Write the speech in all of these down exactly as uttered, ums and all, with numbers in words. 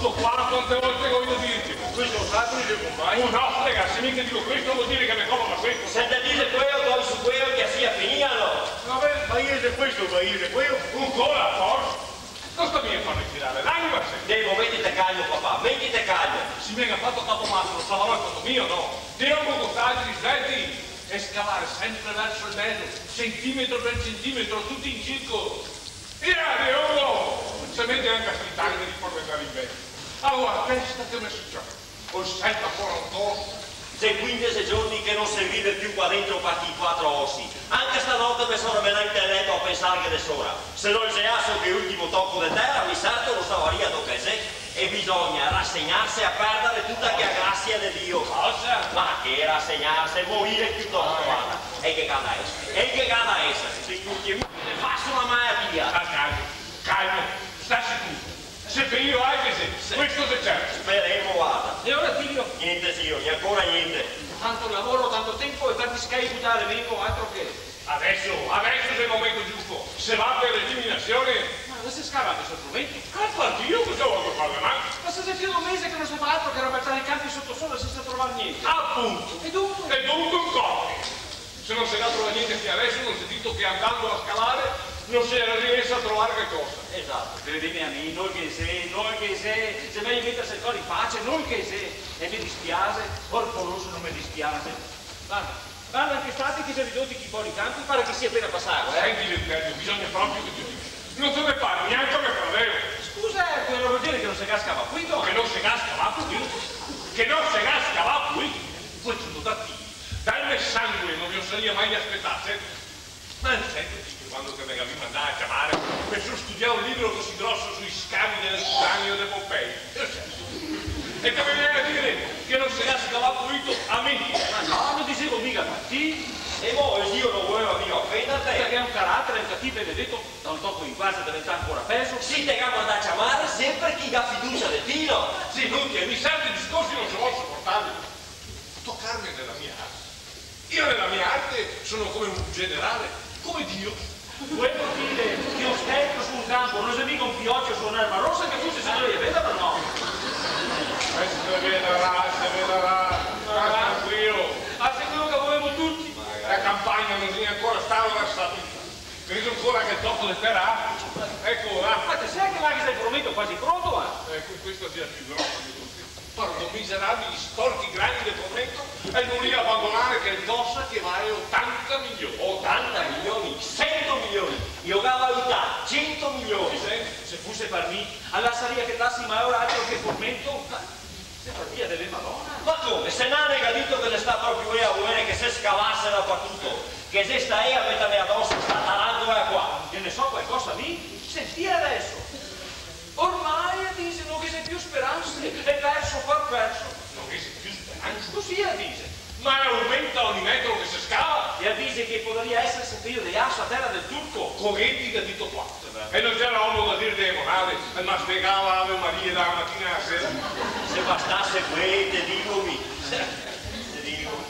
Sto qua, quante volte che vojo dirte? Questo lo sa, dixe, compagno? Oh, no, ragazzi, mi che digo questo vol dire che me copa par questo. Se te dixe queo, doi su queo, che sia finìa, no? Vabè, ma iese questo, ma iese queo. Ancora, forse? No sta mia farme tirare l'anima, se. Demo, metite calmo, papà, metite calmo. Se me ga fato capomaso, lo savarò el conto mio, no? Te rogo costaggi, svelti, e scavare sempre verso el mezo, centimetro par centimetro, tuto in circolo. Via, Diogo! Se mete anca sti tagli par andare in vento. Alora, pensa che me sucede. Col sento ancora un toso. Xe quindese giorni che no se vive più qua dentro par sti quatro osi. Anca stanote me so remenà inte leto a pensarghe de sora. Se no el xe sto che ultimo toco de tera, mi serto no savaria do che el xe. E bisogna rasegnarse a perdare tuta che a grasia de Dio. Cosa? Ma che rasegnarse, morire piutosto, varda. E che ga da esare? E che ga da esare? Se no che mi ne faso na malatia. Sta calmo, calmo, sta sicuro. Se ferìo anca se, questo xe certo. Speremo, varda. E ora, Tilio? Gnente, sior, ancora gnente. Tanto lavoro, tanto tempo e tanti schei butare, vengo, altro che. Adeso, adeso xe el momento giusto. Se va par eliminasion. Ma dove se scava sto frumento? Al partìo, cosa vojo farghe mal? Ma se xe pì de un mese che no se fa altro che rabaltare i canpi soto sora sensa trovar gnente. Apunto. E dunque? E dunque un colpo. Se no se ga trovà gnente fin adeso, no xe dito che andando a scavare no se riesa a trovar calcosa. Esato. Credime a mi, no ghe xe, no ghe xe. Xe mejo meterse el core in pace, no ghe xe. E me dispiaxe, orco roso, no me dispiaxe. Varda, varda anca sta che xe ridoti chi fora i canpi, pare che sia pena pasà, eh? Senti, Leutezio, bisogna proprio che te lo diga. No te me pare gnanca me fradeo. Scusa, eh, quel rogo che no se ga scavà puito? Che no se ga scavà puito? Che no se ga scavà puito? Questo no da ti. Dal me sangue no me lo sarìa mai aspetà, senti. Ma senti ti che quando che me gavì mandà a ciamare, me so studià un libro cusì groso sui scavi del subterraneo de Pompei. E che me vien a dire che no se ga scavà puito a mi? Ma no, no disevo miga par ti. E mo, el Dio no voleva miga ofenderte? Parché el ga un caratere, un catì benedeto, da un toco inquaso xe deventà ancora pezo. Sì, te ga mandà a ciamare sempre chi ga fiducia de ti, no? Sì, no, che mi serti discorsi no se vol soportarli. Tocarme nela mia arte. Io nela mia arte so come un generale, come Dio. Vuto dire che un scheletro su un canpo no xe miga un piocio su un'erba rosa che fuse se no i vedeva, par no? Eh, se vedarà, se vedarà. Sta tranquilo. Ah, xe quelo che volemo tuti. La campagna no xe ancora stata versata. Credo ancora che el toco de tera. Eco là. Ma te sè che là ghe xe el frumento quasi pronto, eh? Eco, questa xe la pì grosa de tute. Par do miserabili storchi grani de frumento, e no li abandonare calcosa che vale otanta milioni. Otanta milioni? Sento milioni! Io ga valutà sento milioni! Sì, sì. Se fuse par mi, a lasaria che tasi, ma ora altro che frumento. Se fa via de le Madona. Ma come? Se Nane ga dito che l'è sta proprio ea a volere che se scavase dapartuto, che xe sta ea a metarme adoso sta tarantola qua. Ghe ne so qualcosa mi? Sentì adeso. Ormai, a dixe, no ghe xe più speranse, xe perso, par perso. No ghe xe più speranse? Cusì a dixe. Ma aumenta ogni metro che se scava. E a dixe che podaria esare sepeio de là, su a tera del Turco. Coretti che ga dito qua. E no ghe gera omo da dire de Morale, el me spiegava Ave Marie da la matina a la sera. Se bastase quel, te digo mi. Te digo.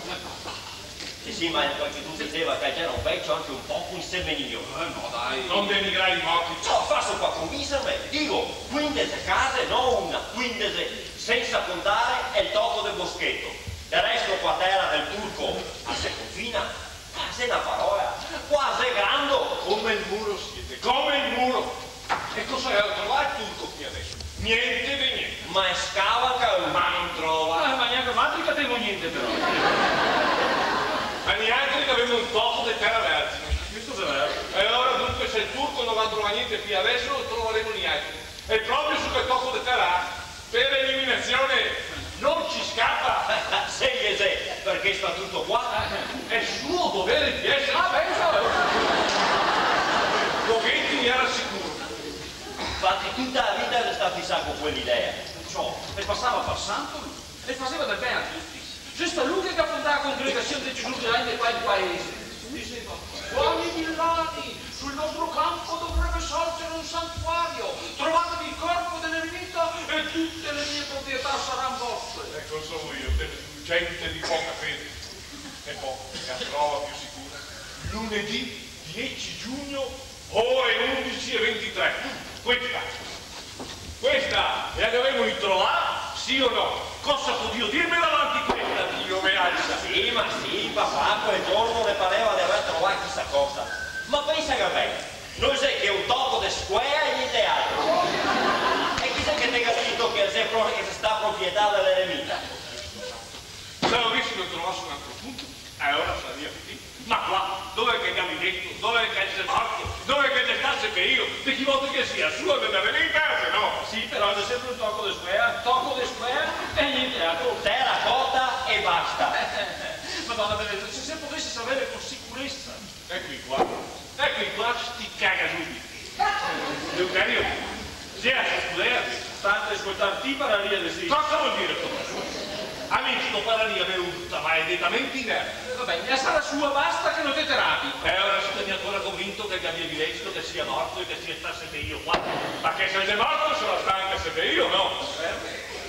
Sì, sì, ma qualchedun diseva che el gera un vecio anca un poco insemenìo. Eh, no, dai. No denigrare i morti. Ciò, faso qua comiserme, digo, quindese case, no una, quindese, sensa contare el toco de boscheto. Del resto qua tera del Turco a se confina. Qua xe na parola, qua xe grando! Come el muro siete, come el muro! E cosa galo trovà el Turco fin adeso? Gnente de gnente. Ma el scava anca lu. Ma no trova. Eh, ma gnanca noaltri catemo gnente, però. Ma nialtri che gavemo un toco de tera vergine. Questo xe vero. E alora dunque se el Turco no ga trovà gnente fin adeso, lo trovaremo nialtri. E proprio su quel toco de tera, par eliminasion, no se scapa! Sì che xe, parché sta tuto qua. Xe suo dovere de esare. Ah, ben, ciò. Coretti gera sicuro. Infati tuta la vita el xe stà fisà co quel'idea. Ciò, el pasava par santo lu. E faseva del ben a tuti. Xe stà lu che ga fondà la congregasion de Gesù Grande qua in paese. Diseva: "Qua i villani, sul nostro campo dovrebbe sorgere un santuario. Trovatemi il corpo dell'eremita e tutte le mie proprietà saranno vostre." Eco, so mi, gente de poca fede. E po', la prova più sicura, lunedì diexe giugno, ore undese e ventitré. Questa. Questa la gavemo introvà, sì o no? Cosa podìo dirme davanti questa, Dio me alza? Sì, ma sì, papà, quel giorno ne pareva de aver trovà chisà cosa. Ma pensa che ben, no xe che un toco de squea e gnente altro. E chi xe che te ga dito che xe pro-, che xe sta proprietà de l'eremita? Se lo gavesimo trovà su un altro punto, eh, alora saria cusì. Ma qua, dove che el gabinete, dove che el xe morto, dove che el xe stà sepeìo, de chi voto che sia, sua de la verità, se no? Sì, però xe sempre un toco de squea, toco de squea e gnente altro. Teracota e basta. Madona benedeta, se, se podesi saver con sicuresa. Eco qua, eco qua sti cagasuti. Eleuterio, xe a so scudea? Tanto scoltar ti pararia de sì. Cosa vol dire cosa? A mi sto pararia me buta maledetamente in nervi. Va ben, la sarà sua, basta che no te te rabi. E alora sito ancora convinto che el gabia visto che sia morto e che sia stà sepeìo qua? Parché se el xe morto el sarà stà anca sepeìo, no?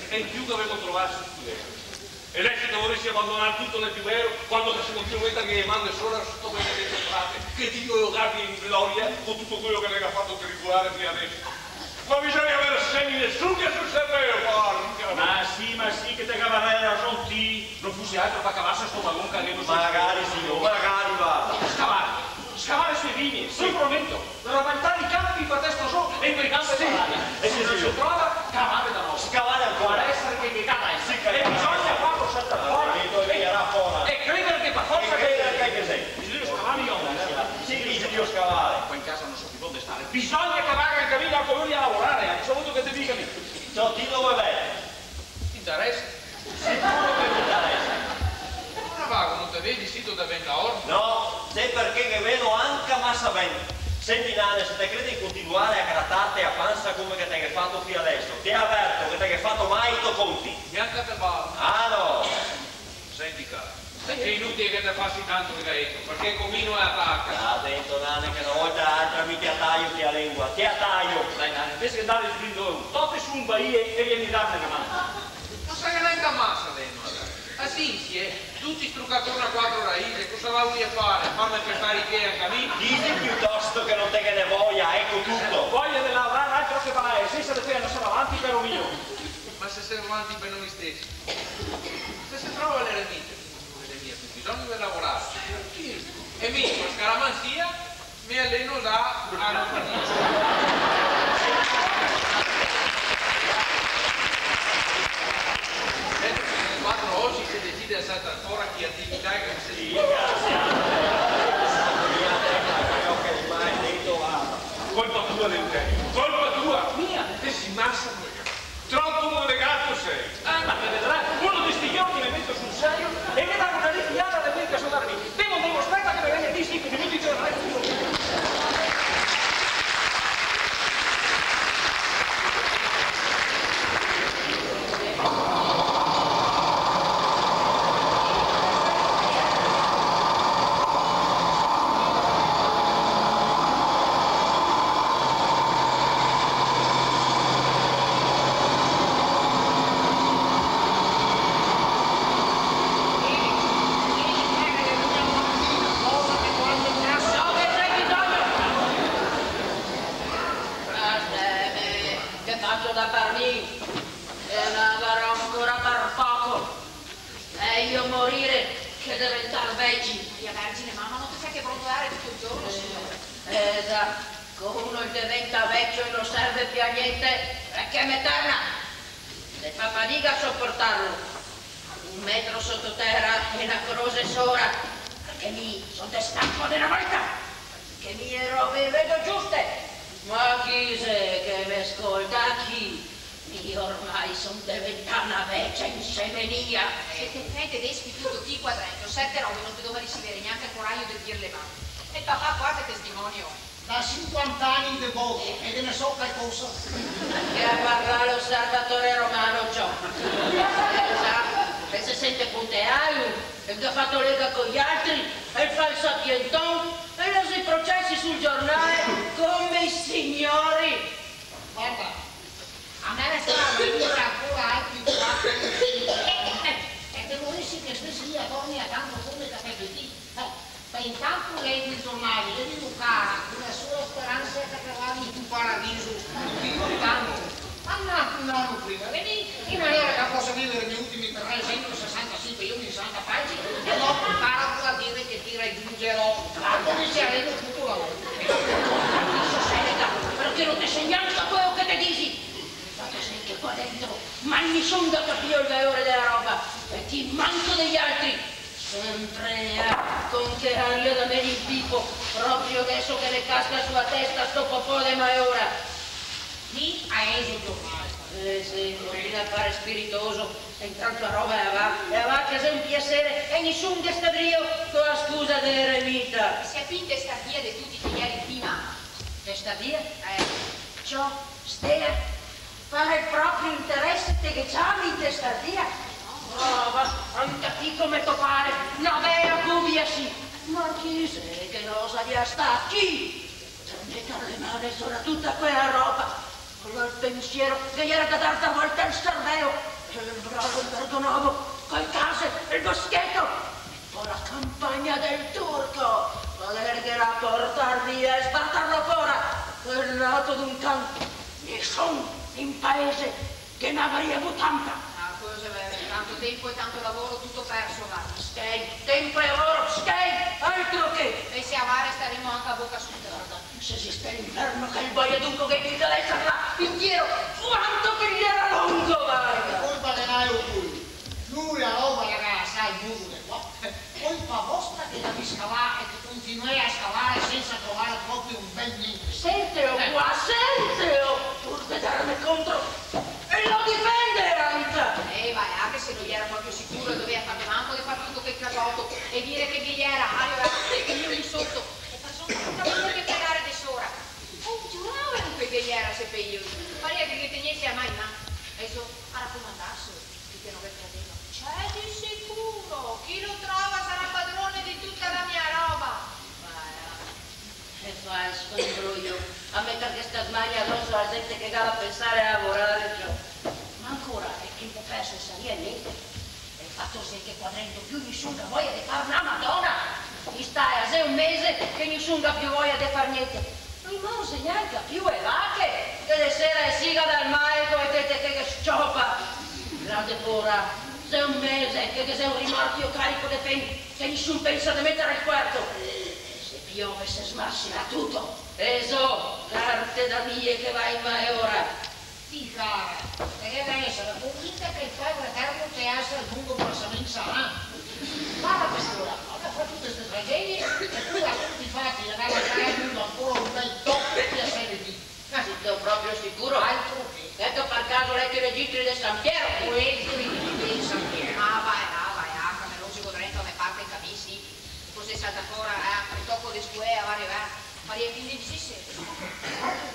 E in più che gavemo trovà sto scudea. E deso te voresi abandonar tuto nel più vero, quando che semo finalmente che le man sora sto benedeto frate, che Dio lo guardi in gloria con tuto quelo che el ga fato tribular fin deso. Ma bisogna aver semi de suca sul serveo, porca! Ma sì, ma sì, che te gavarè rason ti, no fuse altro par cavarse sto balon che gavemo sul... Magari, signor, magari, va. Scavar, scavar ste vigne, sì, prometo. Rabaltar i canpi par testa zo e coi canpi par aria. Sì, sì, sì. Se no se trova, cavare da novo. Scavare ancora. Par esare che, che cava, eh. Sì, cavare. E bisogna farlo saltar fora. E, e credere che par forsa... E credere che, che sì. Bisogna scavar, mi. Sì, bisogna scavare. Qua in casa no so più dove stare. Bisogna cavare anca mi, anca mi a lavorare, eh. Savuto che te diga mi. Ciò, ti dove vai? Interesa? Sicuro che me interesa. Ma vago, no te vedi, sito deventà orbo? No, xe parché che vedo anca masa ben. Senti, Nane, se te credi de continuare a gratarte a pansa come che te ghe fato fin deso, te averto che te ghe fato mal i to conti. Gnanca te parlo. Ah, no? Senti, cara, xe inutile che te fasi tanto el gaeto, parché co mi no la taca. Ah, dentro, Nane, che na volta o l'altra mi te a tajo, te a lengua, te a tajo. Dai, Nane, invese che ndare sbrindolon, tote su un baile e vien darme na man. No se ghe n'è gnanca masa, Leno. A Sinsi, eh, tuti strucà torno a quatro raise, cosa va voria fare? Farme pestare i pie anca mi? Disi piutosto che no te ghe n'è voia, eco tuto. Voia de lavorar, altro che parlare, sensa de quela no se va avanti, caro mio. Ma se se va avanti par noi stesi. Se se trova l'eremita, no ghe n'è mia più bisogno de lavorare. E mi, par scaramanzia, me aleno là a no far nient. Quatro osi se decide a saltar fora chi atività che se... Sì, grazie. Colpa tua, Eleuterio, colpa tua! Mia? Te si masa molegato. Tropo molegato te si. Eh, ma te vedarè, uno de sti giorni me meto sul serio e me dago na ripigliada de quei che so darmi. Devo, devo, speta che me vegna lì, sì, che me meto in giro. Che faso da par mi, e ne gavarò ancora par poco. Mejo morire che deventar veci. Maria Vergine, mama, no te fè che brontolar tuto el giorno, signora. Eh, za, co uno el deventa vecio e no serve più a gnente, parché me terna? Se fa fadiga a soportarlo. Un metro soto tera e na crose sora, parché mi son de stampo de na volta. Che mi e robe e vedo giuste. Ma chi xe che me scolta? Chi? Mi ormai son deventà na vecia insemenìa. Se te fè tedesco tuto ti qua drento, serte robe no te dovarisi vere gnanca el corajo de dirle, ma... E el papà qua che testimonio xe? Da sinquanta ani de bote, e ghe ne so calcosa. Che a parla l'oservatore romano, ciò. Eh, za, el se sente punteaio, el ga fato lega coi altri, el fa el sapienton, e el xe i procesi sul giornale come i signori. Varda, a me restava da dire ancora altri quatro o sinque, eh, e te voresi che stesi lì a dormir tanto come che te vedi? Eh, ma intanto leghi el giornale, e digo, cara, la sola speransa xe che te vadi in paradiso, digo tanto. Ma no Un ano prima de mi, in maniera che poso vivere i me ultimi tresentosessantasinque giorni in santa pace, e dopo impara pure a dire che ti ragiungerò, ma come se avremo tutto la vita. Adeso, Seneca, parché no te sè gnanca queo che te disi? Fato sì che qua dentro mai nisun ga capìo el valore dela roba, e ti manco dei altri. Sempre, eh, con che aria da me in pipo, proprio deso che me casca su la testa sto popò de malora. Mi a lezo el giornale. Eh, sì, continua a fare el spiritoso, e intanto la roba la va, la va, che xe un piasere, e nisun ghe sta drio co la scusa de eremita. Te si finto stardia de tuti che ieri prima. Te stardia? Eh. Ciò, Stela, fare el proprio interese te ghe ciami testardia? Oh, ma anca ti come to pare, na bea gubia sì. Ma chi xe che no osaria star chi? Te meter le man sora tuta quela roba? Alora el pensiero che ghe iera da dar da volta el serveo, e el bravo el Borgonovo, col case, el boscheto, co la campagna del Turco, poderghela portar via e sbatarla fora, quel rato d'un can, nisun in paese ghe n'avaria vuta tanta. Ah, queo xe vero, tanto tempo e tanto lavoro, tuto perso, varda. Schei, tempo e lavoro, schei, altro che! E se avare staremo anca a boca suda. Varda, se esiste l'inferno, che el boia dunque che el ga da eser là, intiero, quanto che el iera longo, varda! Colpa de Naio pure. Lu la roba la ga lasà in muso de qua. Colpa vostra che gavì scavà e che continuè a scavare sensa trovare proprio un bel gnente. Senteo qua, senteo! Pur de darme contro, e lo difende anca! Eh, va là, che se no iera proprio sicuro, el dovea far de manco de far tuto quel casoto e dire che ghe iera aria alta e che mi lì soto, e par soto tuta quela che pagare de sora. E giuravo che ghe iera sepeio, parea che ghe tegnese la man in man. E so, a racomandarse, chi che no ghe credeva. Cioè, de sicuro, chi lo trova sarà padrone de tuta la mia roba. Ma, eh, xe falso, che imbrojo, a meter sta smania doso a la zente che ga da pensare a lavorare, ciò. Ma ancora, el tempo perso saria gnente. El fato xe che qua drento più nisun ga voia de far na madona. I sta, xe un mese che nisun ga più voia de far gnente. No i morze gnanca più e vache, che de sera e siga dal mal co le tete che ghe s-ciopa. Là de fora, xe un mese che ghe xe un rimorchio carico de fen, che nisun pensa de meter al cuerto. E se piove se smarsirà tuto. E so, carte da mie che va in malora. Ti, cara, te ghe da esare convinta che el Padre Eterno te asa al mondo par savensa, eh? Varda quest'ora, el ga fato tute ste tragedie, e poi a conti fati el ga da lasare al mondo ancora un bel toco de piasere vii. Ma sito proprio sicuro? Altro che. Eco, par caso, l'è che i registri de San Piero? Quei registri de San Piero. Ah, va là, va là, che me rozigo drento, me parte capisi. Forse salta fora, eh, el toco de scuea, va là, va. Maria, quindi dixe,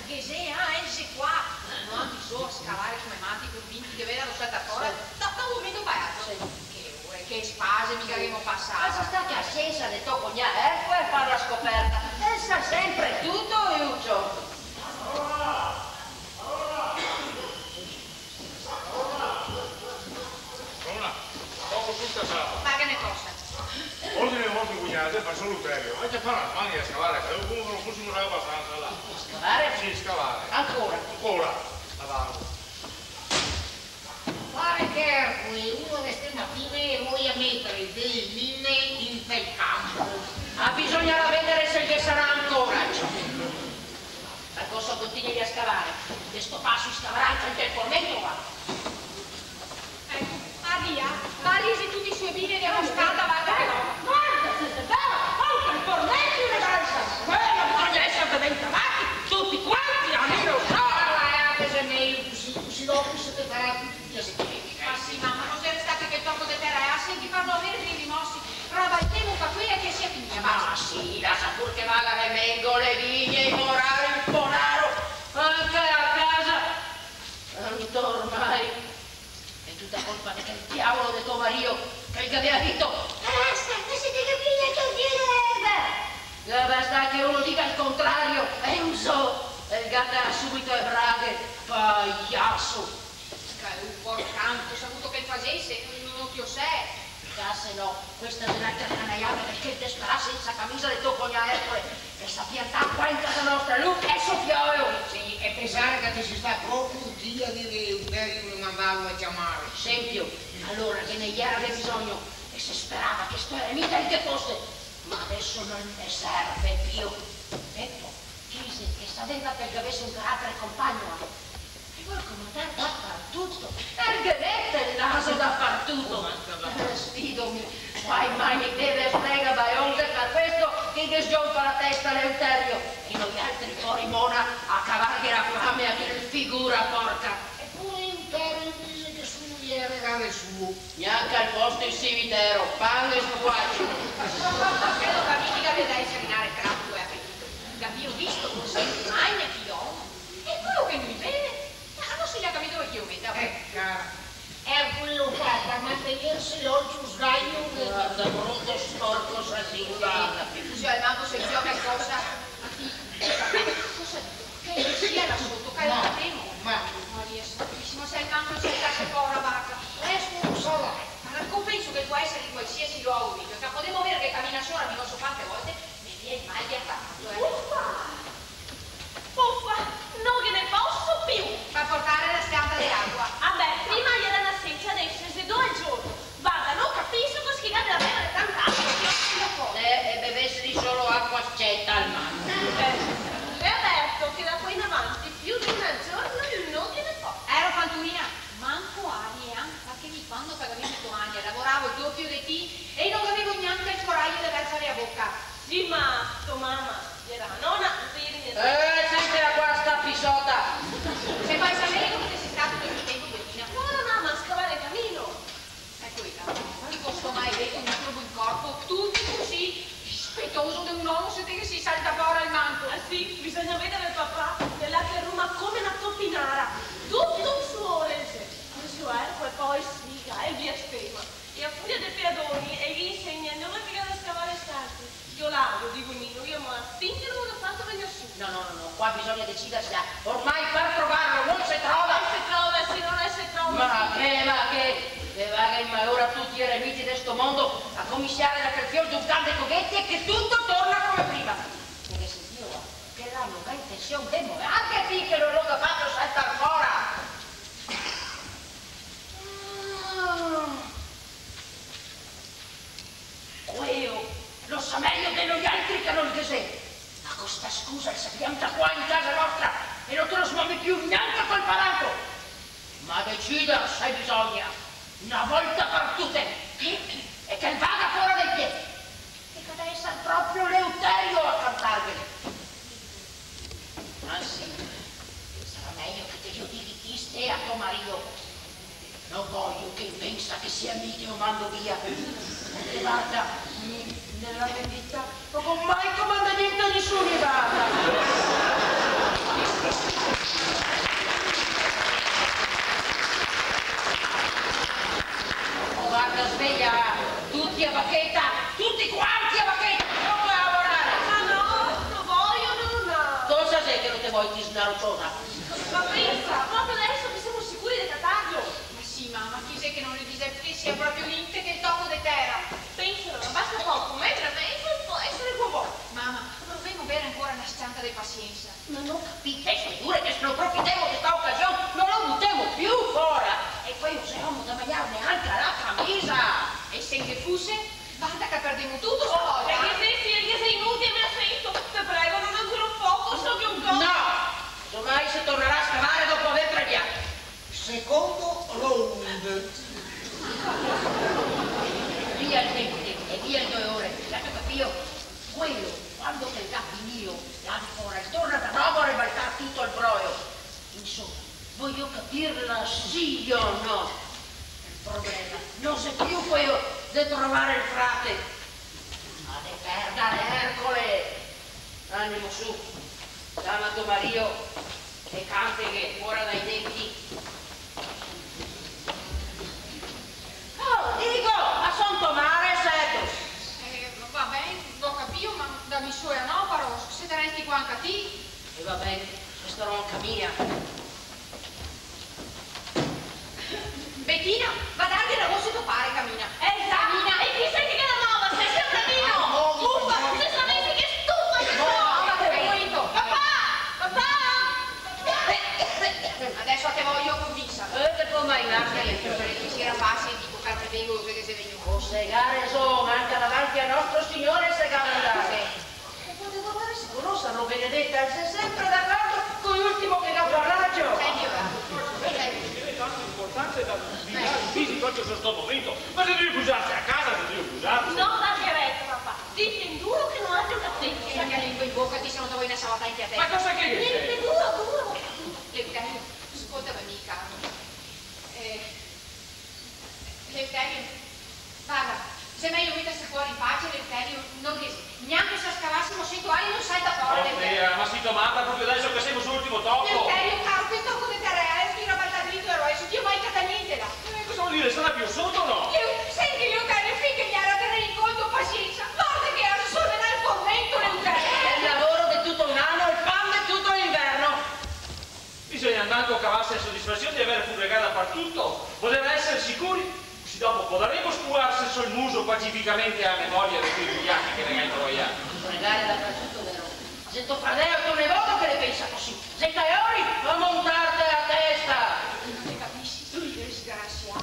ghe xe, ah, el xe qua. No, anca so a scavare come mati, convinti che vedano saltar fora. Sì. Da, da un momento pa l'altro. Sì. Che ore, che spase, mica che ghemo pasà. Basta sta che a sensa de to cognà, eh, pol far la scoperta. El sa sempre tuto, Iucio. Nona, poco sul casà. Ma che ne costa? Ordine ai vostri cugnati, par solo un premio. Avete far la smania a scavare, che come no fosimo già abastansa là. Scavare? Sì, scavare. Ancora? Ancora. Avanti. Pare che Ercole, una de ste matine, voia metere dee mine inte el canpo. Ah, bisognarà vedare se ghe sarà ancora, ciò. Par cosa continuo a scavare? De sto paso i scavarà anca el formento, va. Eco, arria, varisi tuti i so vini de moscata, varda che roba. Varda, se xe vero, anca el formento ne va al sartoelo, bisogna esare ben travati, tuti quanti, a meno so. Ah, eh, che xe mejo cusì, cusì dopo se te farà tuti i piaseri. Ma sì, mama, no xe restà che quel toco de tera, eh, senti, parlo a vedare i rimorsi. Roba, el tempo par quela che sia finìa, basta. Ma sì, lasa pur che vaga de mengo le vigne, i morari, el ponaro, anca la casa. Tanto ormai xe tuta colpa de quel diavolo de to marìo, che el gaveva dito: "Basta, no se te capìa che el tira l'erba!" Ga bastà che uno diga el contrario, e uso, el ga dà subito le braghe, paiaso. Ca lu, porca, go savuto che el fasese, no, no, no ti lo sè. Ca se no, questa xe l'altra canaiada de quel desperà sensa camisa de to cognà Ercole, che el se ga piantà qua in casa nostra, lu e so fiolo. Sì, e E sara che te si stà proprio ti a dire che Euterio me mandava a ciamare. Senti, alora ghe ne iera de bisogno e se sperava che sto eremita el ghe fose. Ma deso no ghe ne serve pì. Beto, dise che saveva che el gavese un caratere compagno, eh. E vol comandar dapartuto. El ghe mete el naso dapartuto. Oh, ma che va. Eh, sfido mi. Guai mai mi deve sbrega baionze par questo che ghe sgionfa la testa a l'Euterio. E noialtri fora in mona a cavarghe la fame a quel figura porca. Epure Euterio dise che su no iera regale suo. Gnanca el posto in cimitero, pan e squaci. Credo che a mi che gavia da esare in aria crapule e apetito. Gavìo visto cusì, magna chi omo. E quelo che no i vede? Ma no se ga capìo dove che i lo meta? Eh, cara. E quelo che ga da mantenerse l'ocio sgaio che... Varda, bruto, sporco, salsiccia. Sì, sì, almanco se gioca in cosa. Ma ti, cosa dito? Che ghe sia là soto, che la vedemo. Ma, ma... Maria Santisima, se almanco el saltase fora, varda. Questo no so, dai. Ma co penso che el pol esare in qualsiasi luogo, digo, che podemo veder che camina sora, mi no so quante volte, me vien mal de atarlo, eh. Ufa! Ufa! No ghe ne poso pì! Fa portare la s-cianta de acua. Ah, beh, prima iera na secia, deso xe do al giorno. Varda, no capiso cosa che i gabia da bever tanta acua, che odio le cose. Eh, e beveseli solo acua s-ceta al massimo. Eh, e averto che da qua in avanti pì de un al giorno no ghe ne poso. Ero fantuina, manco aria, eh, parché mi quando che gavevo i to ani lavoravo el dopio de ti e no gavevo gnanca el corajo de verxare a boca. Sì, ma to mama iera nona, no te ieri gnente. Eh, sentela qua sta pisota! Se pol savere dove che te si stà tuto sto tenpo, Betina? Fora, mama, a scavare el camino. Eco, vedi, quando sto maledeto microbo in corpo, tuti cusì, dispetoso de un omo, se te ghe si saltà fora el manto. Ah, sì? Bisogna vedare el papà, che là che ruma come na topinara. Tuto un suore, el xe. El xe, eco, e po' el sfiga, el blasfema. E a furia de peadoni, el ghe insegna dove che ga da scavare el salto. Io là, lo digo mi, no, io mo la spingo e no lo fato vegner su. No, no, no, no, qua bisogna deciderse, ah. Ormai par trovarlo no se trova. E se trova, signora, e se trova. Ma che, ma che, che vaga in malora tuti i eremiti de sto mondo, a cominsiare da quel fiol d'un can de Covetti, e che tuto torna come prima. Parché sentìo, ah, che là no ga intension de morar, anca ti che no lo ga fato saltar fora. Ah. Queo lo sa mejo de noialtri che no el ghe xe. Ma co sta scusa el se pianta qua in casa nostra e no te lo smove pì gnanca col palanco. Ma deciderse bisogna, na volta par tute, e che el vaga fora dai pie. E che ga da esar proprio Leuterio a cantarghele. Ansi, sarà mejo che te lo dighi ti, Stea, a to marìo. No vojo che el pensa che sia mi che lo mando via. Parché varda, mi, nela me vita, no go mai comandà gnente a nisuni, varda. Oh, varda, sveglia tuti a bacheta, tuti quanti a bacheta, pronti a lavorare. Ma no, no vojo, nona. Cosa xe che no te vol, ti, snarociona? Ma pensa, proprio deso che semo sicuri de catarlo. Ma sì, mama, chi xe che no lo dise che sia proprio l'Inps che el toco de tera? Pensa, nona, basta poco, un metro e mezo, pol esare uomo. Mama, provemo a vere ancora na s-cianta de pasiensa. Ma no capìo, xe dure che sproprofitemo de sta ocasion, no lo butemo pì fora! E po' no xe omo da magnarne anca la camisa! E se ghe fuse? Varda che perdemo tuto, sta volta! Oh, e che xe, sì, e che xe inutile, me la sento! Te prego, nona, ancora un poco, so che un co... No! Casomai se tornarà a scavare dopo aver premià. Secondo round. Via el dente e via el dolore, gato capìo? Quelo, quando che el ga finìo, là de fora, el torna da novo a rebaltar tuto el broio. Insoma, vojo capirla, sì o no? El problema no xe pì quelo de trovare el frate, ma de perdare Ercole. Animo su, ciama to marìo e canteghe fora dai denti. Oh, digo, ma son to mare, seto? Eh, va ben, go capìo, ma da mi sola no, però, se te resti qua anca ti. E va ben, restarò anca mi. Betina, va a darghe na voce a to pare, camina. Eh, già. Camina. E chi xe che ghe la mova? Xe sempre mi! Ufa, se savesi che stufa che so! Papà! Papà! Papà! Digo che, che se vegno co. Se ga reson, anca davanti a Nostro Signore se ga da ndare. E poi te dovesi conosarlo, benedeta, el xe sempre d'acordo co l'ultimo che ga parlato. Eh, Dio, va. Diventa anca importante da, da dare un visito anca in sto momento. Ma xe drio busarse a casa, xe drio busarse. No, da che resta, papà. Dite duro che no ajo da te. Sta che lengua in boca, ti, se no te voi na savata anca a te. Ma cosa che xe? Gnente, duro, duro. Eleuterio, scoltame mi, caro. Eh, Eleuterio, varda, xe mejo meterse el core in pace, Eleuterio, no riesco, gnanca se scavasimo sento ani no salta fora, Eleuterio. Ortega, ma sito mata? Proprio deso che semo sul ultimo toco? Eleuterio, caro, quel toco de tera là, el tira, balta drito e roeso, Dio, mai cata gnente là. Eh, cosa vol dire? Sarà piosoto o no? Dio, senti, Eleuterio, fin che ghe gera da tegnere in conto, pasiensa, varda che ora se sonerà el formento, Eleuterio. Xe el lavoro de tuto un ano, el pan de tuto l'inverno. Bisogna intanto cavarse la sodisfasion de aver furlegà dapartuto, poder eser sicuri, cusì dopo podaremo spuarse sul muso pacificamente a memoria de quei vigliachi che ne ga inbroià. Furlegare dapartuto, vero? Xe to fradeo e to nevodo che le pensa cusì. Xe caori a montarte la testa. No te capisi, disgrasià.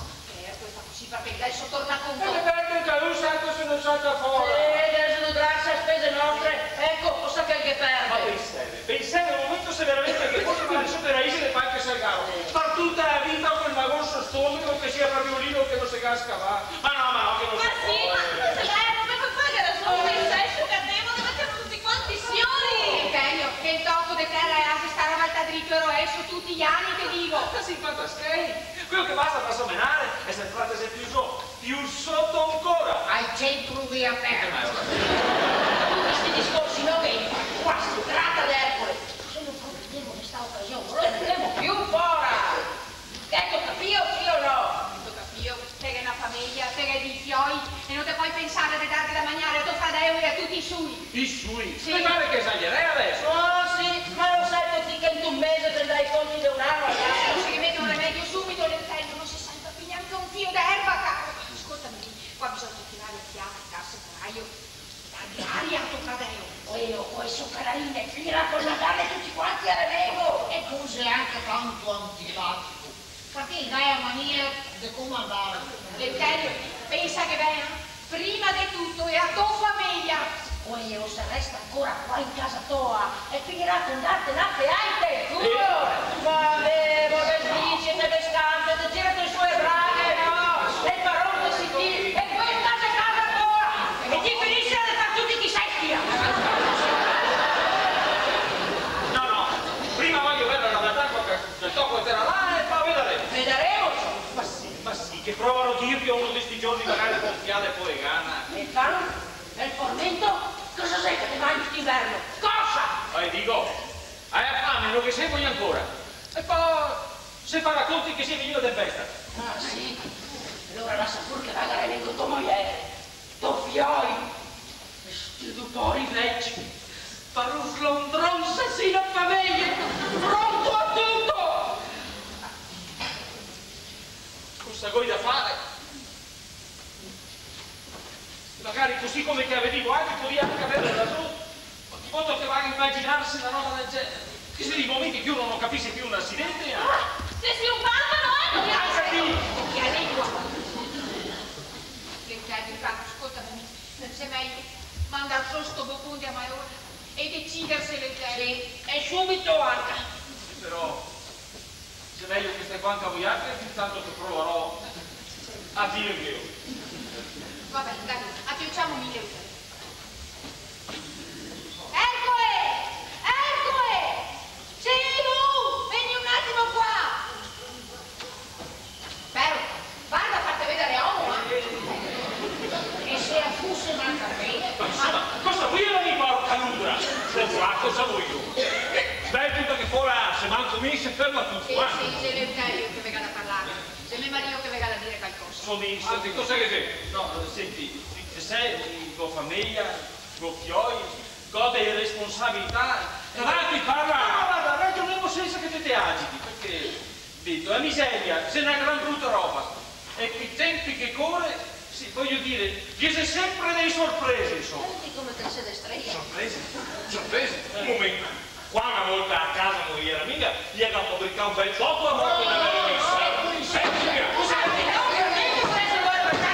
Eh, questa cusì, parché deso torna conto. E me perde el calusa, anca se no salta fora. Eh, deso dovrà esar spese nostre. Eco, cosa che el ghe perde. Ma penseve, penseve un momento se veramente el ghe fose magari soto le raisi de qualche salgaro. Par tuta la vita quel magor sul stomago che sia proprio lì che no se ga scavà. Ma no, ma no, che no se pol. Ma sì, ma cosa xe, no me fè far rason, el senso che devo, dove semo tuti quanti siori? Eleuterio, che el toco de tera là xe stà baltà drito e roeso tuti i ani, te digo. Ma sì, fantaschei. Queo che basta par somenare, e se el frate xe pioso, pì soto ancora. Al centro dea tera. Tuti sti discorsi no vegno, qua se trata de Ercole. Se no lo prenemo de sta ocasion, no lo metemo pì fora. Te ghe capìo, sì o no? Te ghe capìo, te ghe na fameja, te ghe dei fioi, e no te pol pensare de darghe da magnare a to fradeo e a tuti i sui. I sui? Sì. Me pare che esagerè deso. Oh, sì, ma lo sè ti che in un mese te ndè i conti de un ano, eh? No se ghe mete un remedio subito, Eleuterio, no se salva pì gnanca un fio d'erba, caro. Scoltame, qua bisogna tirare el fiato, darse corajo, darghe aria a to fradeo. Queo, co le so caraine, finirà col mandarne tuti quanti a remengo. E cusì xe anca tanto antipatico. Parché el ga la mania de comandare. Eleuterio, pensaghe ben, prima de tuto a to fameja. Queo se resta ancora qua in casa toa e finirà co ndarte na peaita el culo. Eh. Va ben, va ben, dixe che te scampe, te tire su le braghe, no? E el paron te si ti, e po te ndè a casa toa, e ti finisi de far tuti chi sesti. No, no, prima vojo vedar la realtà, qualche Che toco e tera là, e po vedaremo. Vedaremo, insoma. Ma sì, ma sì, che provarò a dirghe uno de sti giorni, magari co fià de poegana. E el pan? E el formento? Cosa xe che te magni st'inverno? Cosa? Eh, digo, a fame no ghe semo ancora. E po se farà conti che semo vegnui de festa. Ah, sì? Alora lasa pur che vaga a remengo to mojere. Do fioi, sti du pori veci, par un slondron sasin a fameja, pronto a tuto! Cosa goi da fare? Magari cusì come che a vedì voaltri, podì anca aver rason. Ma chi vol che vaga a imaginarse na roba del genere? Che xe dei momenti che uno no capise pì un acidente, eh? Ah, se si un barbaro, eh, no. Anca ti! Che lengua! Che te digo, scoltame, xe mejo mandar zo sto bocon de Amador e deciderse, Eleuterio. Sì, e subito anca. Però xe mejo che stè qua anca voialtri, intanto che provarò a dirghelo. Va ben, dai, a te ciamo mi, Eleuterio. Ercole! Ercole! Sì, lu! Vien un atimo qua! Però, varda, fate vedare a omo, eh! E se a fuse manca te? Ma insoma, cosa voleva lì, porca ludra? Cosa, cosa vojo? Dai, buta fora, se manco mi, se ferma tuto, eh! Sì, sì, xe Eleuterio che ve ga da parlare. Xe me marìo che ve ga da dire calcosa. Sì, senti, cosa che xe? No, senti, te sè, go fameja, go fioi, go dee responsabilità. Avanti, parla! No, no, varda, rajonemo sensa che te te agiti, parché, dito, la miseria xe na gran bruta roba. E coi tempi che core, sì, vojo dire, ghe xe sempre dee sorprese, insoma. Senti come che te sè destreia. Sorprese? Sorprese? Un momento. Qua na volta a casa no ghe gera miga, i ga fabricà un bel toco a morte de Berenice. Eh, sì, sì, sì. Senti, scusa. Senti, no, veramente, questo no xe per te,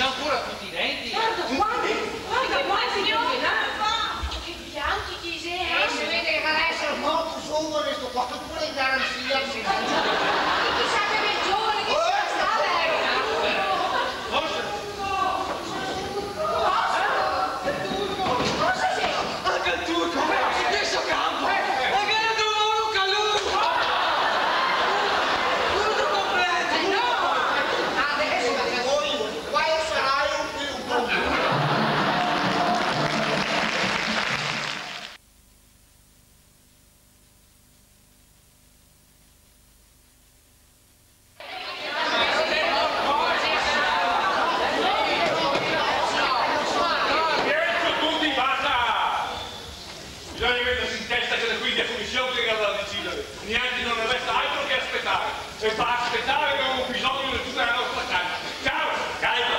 Ga ancora tuti i denti? Varda, varda, varda quanti che ghe n'à! Che bianchi che i xe! Eh, se vede che adeso xe morto giovane sto qua, pure in garanzia, sì. Chi sa che bel giovane che sia stà, eh! Cosa? Cosa? Cosa xe? Anca el turco, eh, steso campo! E ghe n'è due, uno anca lu! Tuto completo! Eh, no! Adeso, voi, qua sarà un più. Silenzio tuti, basta! Bisogna meterse in testa che da qui xe a comision che ga da decidere. Nialtri no ne resta altro che aspetare. E par aspetare gavemo bisogno de tuta la nostra calma. Ciao! Calma!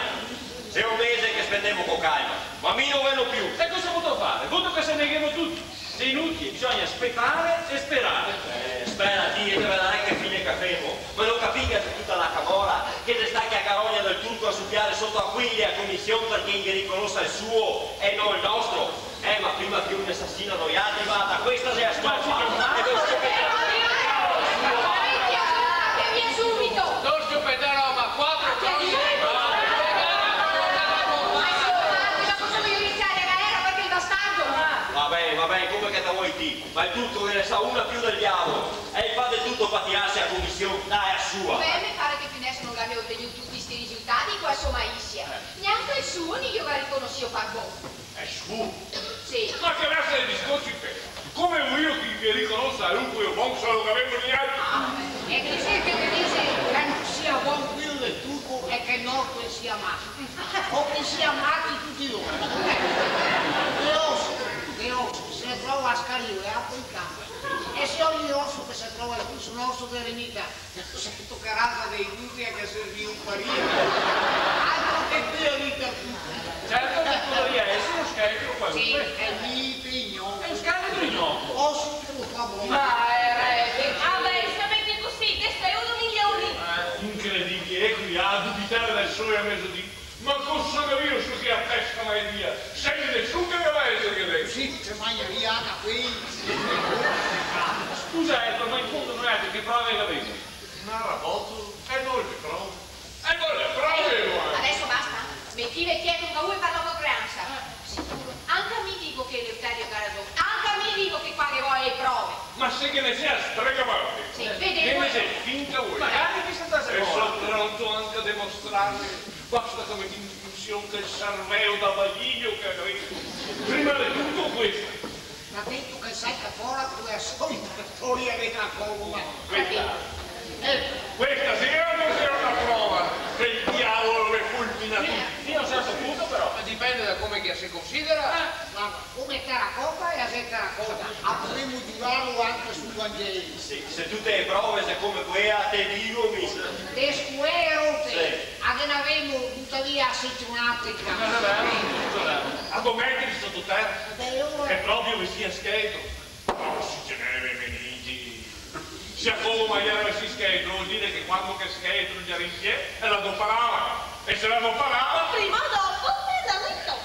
Xe un mese che spetemo co calma, ma mi no vegno più. E cosa vuto fare? Vuto che se neghemo tuti? Xe inutile, bisogna spetare e sperare. Eh, spera ti, e te vedarè che fine che femo. Ma no capì che xe tuta na camora, che xe stà a carogna del turco a supiare soto a quei de a comision parché i ghe riconosa el suo e no el nostro? Eh, ma prima che un ne sasina noialtri, varda, questa xe a scopa. E voi scopetarò. Che vien subito! No scopetarò, ma quatro... Ma insoma, ma cosa vojo iniziare? Era, era parché el bastardo, ma... Va ben, va ben, come che te vol ti. Ma el turco ghe ne sa una più del diavolo, e el fa de tuto par tirarse a comision, dai, a sua. Beh, me pare che fin deso no gabia otegnù tuti sti risultati co a so maisia. Eh. Gnanca el suo no i lo ga riconosìo par bon. El suo? Sì. Ma che rasa de discorsi fè? Come vojo che i riconosa el suo bon se no lo gavemo nialtri? Ah, e chi xe che te dixe che no sia bon queo del turco e che el nostro sia maso? O che i sia mati tuti lori. Che oso, che oso, se trova a scario e apre in campo. E se ogni oso che se trova el pì su un oso de eremita, certo che rasa de inutile che servì un paria. Altro che queo lì per tuto. Certo che podaria esare un scheletro qualunque. Sì, el mio impegno. Xe un scheletro ignoto. Oso che lo fa bon. Ma, eh, re, che... Ah, beh, se mete cusì, te xe uno milioni. Eh, incredibile, eco, a dubitare dal sole a mesodì. Ma cosa gavìo su che a testa, Maria? Senti, su che gaveva da esare che deso? Sì, che magnaria da quei. Scusa, Erba, ma in fondo noialtri che prove gavemo? Na rabotola? E no le prove? E no le prove, eh! Adeso basta. Metìve chieto, anca voi, par la vostra ansia. Sicuro. Anca mi digo che Eleuterio ga rason. Anca mi digo che qua ghe vol le prove. Ma se ghe ne xe a strega, ma... Sì, vedemo. Ghe ne xe finta voi. Magari che se... E so pronto anca a demostrarve. Basta che metì Che el serveo da baglino che gavevo. Prima de tuto questa. Ma dito che el salta fora co la solita storia de la colma. Questa. Eh. Questa sì che la considero una prova che el diavolo me fulmina tuti. Fin a un certo punto, però. Ma dipende da come che la se considera. Eh. Varda, come te la conti, la xe te la conti. A podemo giurarlo anca sul Vangelo. Sì, se tute le prove xe come quela, te digo mi. Le scuele rote, sì, a ghe n'avemo buta via a secionateca. Ma xe vero, tuto vero. A go meterli soto tera? Xe vero. Che proprio me sia scheto. Ma se ghe n'è meniti. Sia come, ma iera mesì scheto, vol dire che quando che scheto no iera in pie, el la doparava. E se la doparava... Prima o dopo, me la metto.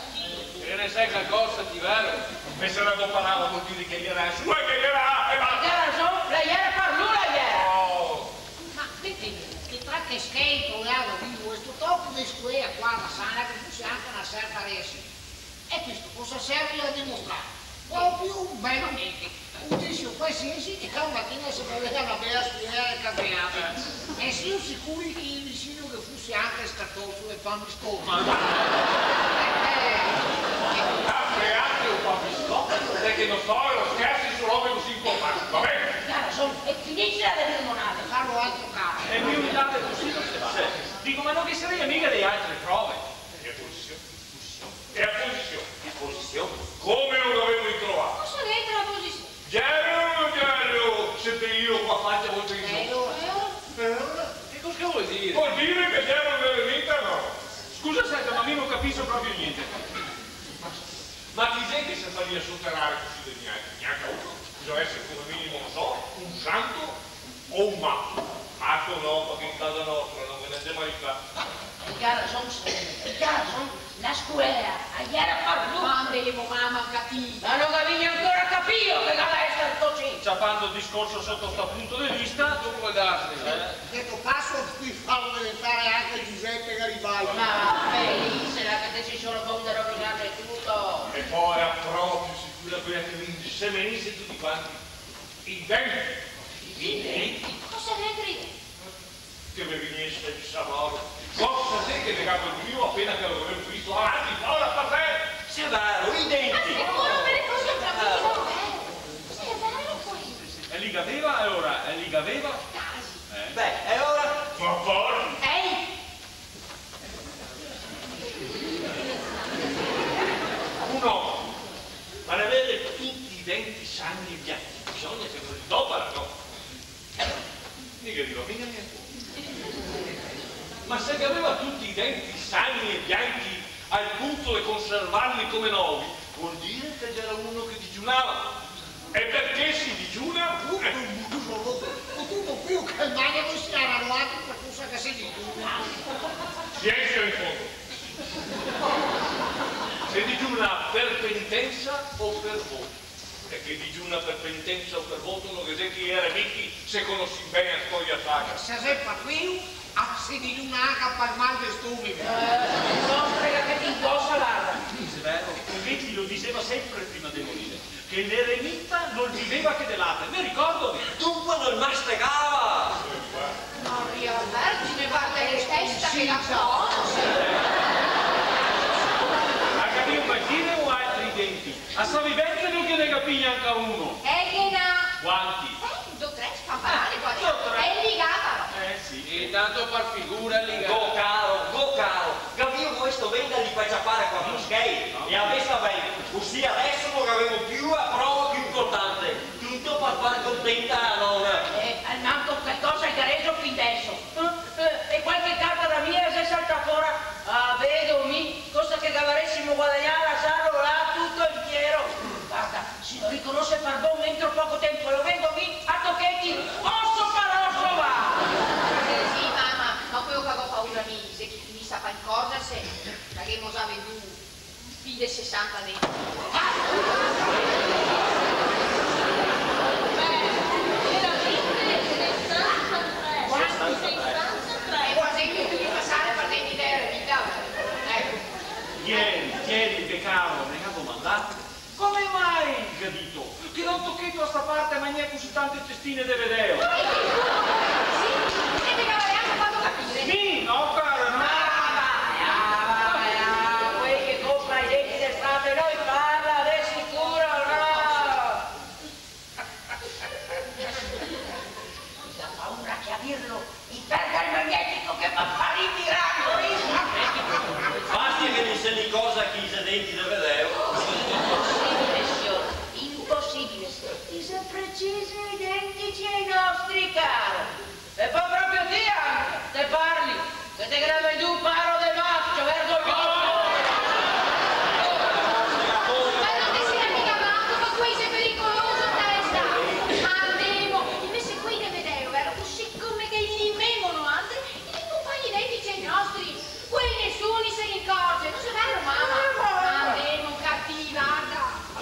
E ne sai calcosa ti, vero? E se la doparava vol dire che iera sua e che iera, e basta. Ga rason, la iera par lu, la iera. Oh. Ma vedè, che tra che scheto e aro vivo, e sto toco de scuela qua, la sana che fuse anca na serva resi. E questo cosa serve a dimostrare? Proprio un bel amico. Un tizio qualsiasi che la matina se beveva na bela scuela e cambiava. E sio sicuri che i vicini che fuse anca scartoso e pan biscotto. Ma... Eh, eh. Cambiare o pan biscotto? Parché no so, ero scherzi su robe cusì importanti, va ben? Ga rason, e finiscila de limonata, farlo altro caro. E mi un dato cusì no se va. Sì. Digo, ma no ghe saria miga dee altre prove? E posision? E a posision? E posision? Come no gavevo trovà? Cosa c'entra la posision? Gelo o no gelo? Se te iro co a facia volta in zo. Gelo. E ora? E cosa che vol dire? Vol dire che gelo no ghe n'è gnente, no? Scusa, senta, ma mi no capiso proprio gnente. Ma, ma chi xe che se faria soterare cusì de gnanca? Gnanca uno. Bisogna esare come minimo, no so, un santo. O un mato. Mato no, parché in casa nostra no ghe ne xe mai stà. El ga rason, el ga rason. La scuela, a iera par lu. Quando emo mama capì? Ma no gavì ancora capìo che gaveva da esare cusì. Ciapando el discorso soto sto punto de vista, dopo pol darse, eh. Deto paso, pol farlo deventare anca Giuseppe Garibaldi. Ma va, Felice, là che te si solo bon de rovinarme tuto. E po' iera proprio sicura quela che me insemenise tuti quanti. I denti! I denti? Cosa c'entra i denti? Che me vegnese el savaro. Cosa xe che me ga colpìo apena che lo gavevo visto? Avanti, fora, par terra! Xe vero, i denti! Ma sicuro, me ne son capìo! Xe vero quel! E li gaveva, e ora, e li gaveva? Casi. Eh? Beh, e ora? Ma poi? Ehi! Un omo, par avere tuti i denti sani e bianchi, bisogna che no li dopara, no? Miga li va miga gnente. Ma se gaveva tuti i denti sani e bianchi al punto de conservarli come novi, vol dire che gera uno che digiunava. E parché se digiuna? Tuto el muso roto, co tuto queo che el magna no se ga roto par cosa che se digiuna. Silensio in fondo. Se digiuna par penitensa o par voto? E che digiuna par penitensa o par voto, no ghe xe che i eremiti se conosin ben a storia sacra. Se xe par queo, a se digiuna anca par mal de stomego. Eh, no frega che te incosa, varda. Sì, xe vero, parché i lo diseva senpre prima de morire. Che l'eremita no viveva che de late, me ricordo mi. Dunque no el mastegava! Maria Vergine, varda che testa che la fa! A gavì un bel dì o altri denti? A savi ben che no ghe ne capì gnanca uno. E ghe n'à? Quanti? Eh, do tre, spanpanà, quasi. Do tre. E ligava. Eh, sì. E tanto par figura, ligava. Go caro, go caro, gavìo voesto vendar li par ciapar quatro schei? E a me sta ben, cusì deso no gavemo più la prova più inportante. Tuto par far contenta la nona. Eh, almanco calcosa el ga reso fin deso. Eh, eh, e qualche carta da mia xe saltà fora. Ah, vedo mi, cosa che gavaresimo guadagnà a lasarlo là tuto intiero. Varda, se lo riconose par bon entro poco tenpo, lo vendo mi a tocheti, oso par oso, va! Eh, sì, mama, ma queo che go paura mi, xe che i finisa par incordarse, che gavemo za vendù pì de sesanta denti. Beh, veramente sesantatré. Quanti? Sesantatré. E qua xe che devi pasare par denti de vita. Eco. Ieri, ieri, che caro, me ga domandà: come mai, ga dito, che da un tocheto a sta parte magnè cusì tante testine de vedeo? Sì, e te gavè anca fato capire. Mi? No, cara, no. Ah, va, ah, va, ah.